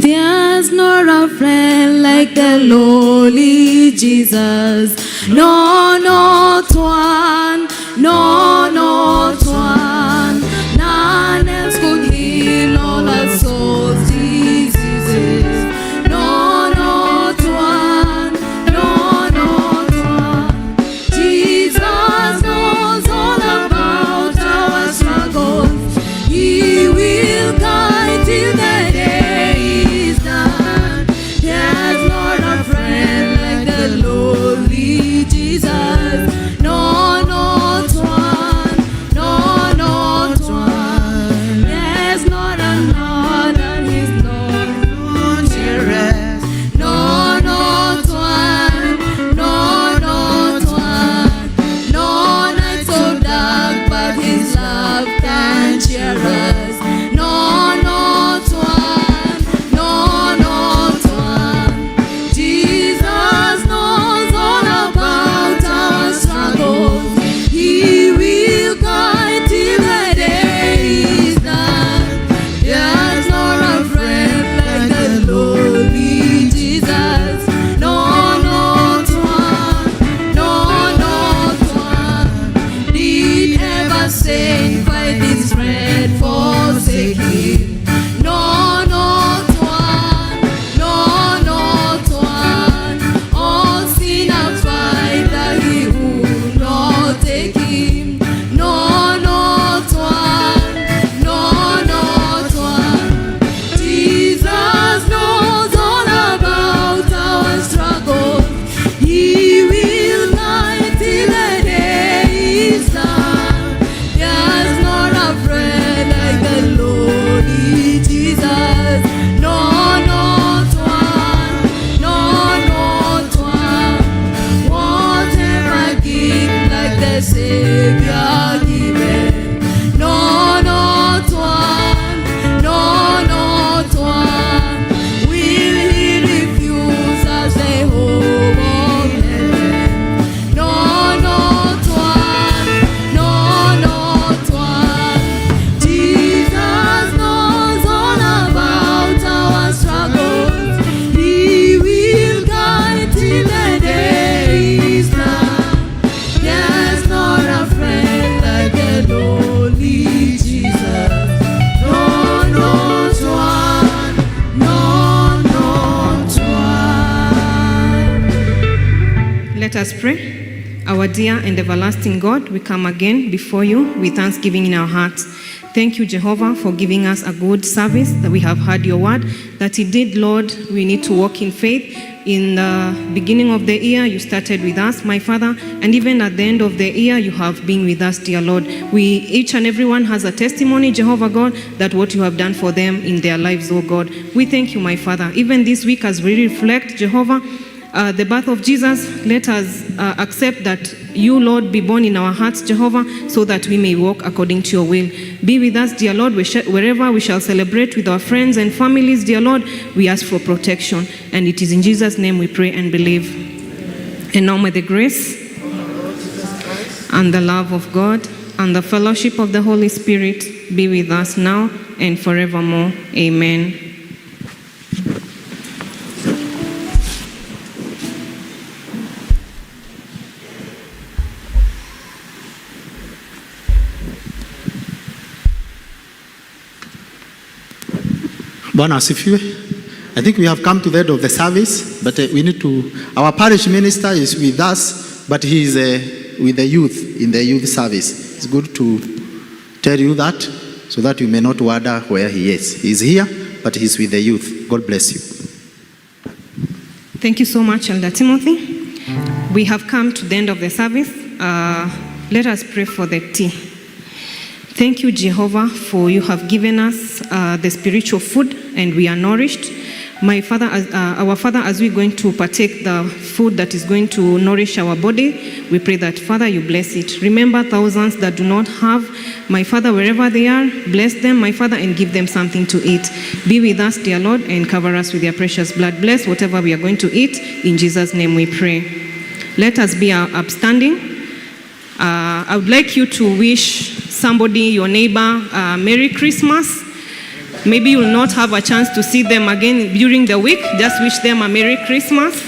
There's not a friend like the lowly Jesus. No, not one. No, not one. None else could heal all our souls' diseases. No, not one. No, not one. Jesus knows all about our struggles. He will guide till the day is done. There's not a friend like the lowly Jesus. No, not one. No, not Let us pray. Our dear and everlasting God, we come again before you with thanksgiving in our hearts. Thank you, Jehovah, for giving us a good service, that we have heard your word, that indeed, Lord, we need to walk in faith. In the beginning of the year, you started with us, my Father, and even at the end of the year, you have been with us, dear Lord. We, each and everyone has a testimony, Jehovah God, that what you have done for them in their lives, oh God. We thank you, my Father. Even this week, as we reflect, Jehovah, the birth of Jesus, let us accept that you, Lord, be born in our hearts, Jehovah, so that we may walk according to your will. Be with us, dear Lord, wherever we shall celebrate with our friends and families, dear Lord, we ask for protection. And it is in Jesus' name we pray and believe. And now may the grace and the love of God and the fellowship of the Holy Spirit be with us now and forevermore. Amen. Bwana asifiwe. I think we have come to the end of the service, but we need to. Our parish minister is with us, but he is with the youth in the youth service. It's good to tell you that so that you may not wonder where he is. He is here, but he's with the youth. God bless you. Thank you so much, Elder Timothy. We have come to the end of the service. Let us pray for the tea. Thank you, Jehovah, for you have given us the spiritual food and we are nourished. My Father, our Father, as we're going to partake the food that is going to nourish our body, we pray that, Father, you bless it. Remember thousands that do not have, my Father, wherever they are, bless them, my Father, and give them something to eat. Be with us, dear Lord, and cover us with your precious blood. Bless whatever we are going to eat. In Jesus' name we pray. Let us be upstanding. I would like you to wish somebody, your neighbor, Merry Christmas. Maybe you'll not have a chance to see them again during the week. Just wish them a Merry Christmas.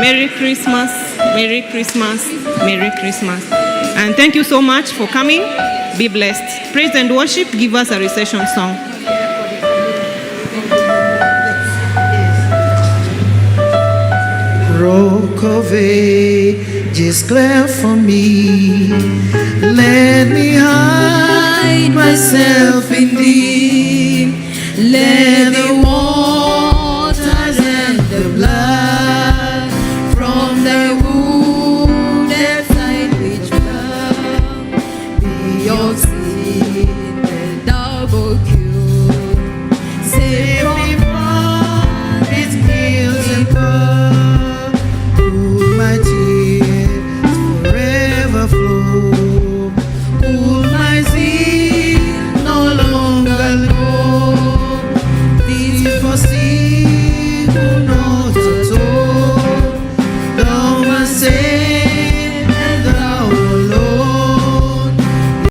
Merry Christmas, Merry Christmas, Merry Christmas. And thank you so much for coming. Be blessed. Praise and worship. Give us a recession song. Rock of ages, clear for me. Let me hide myself in thee.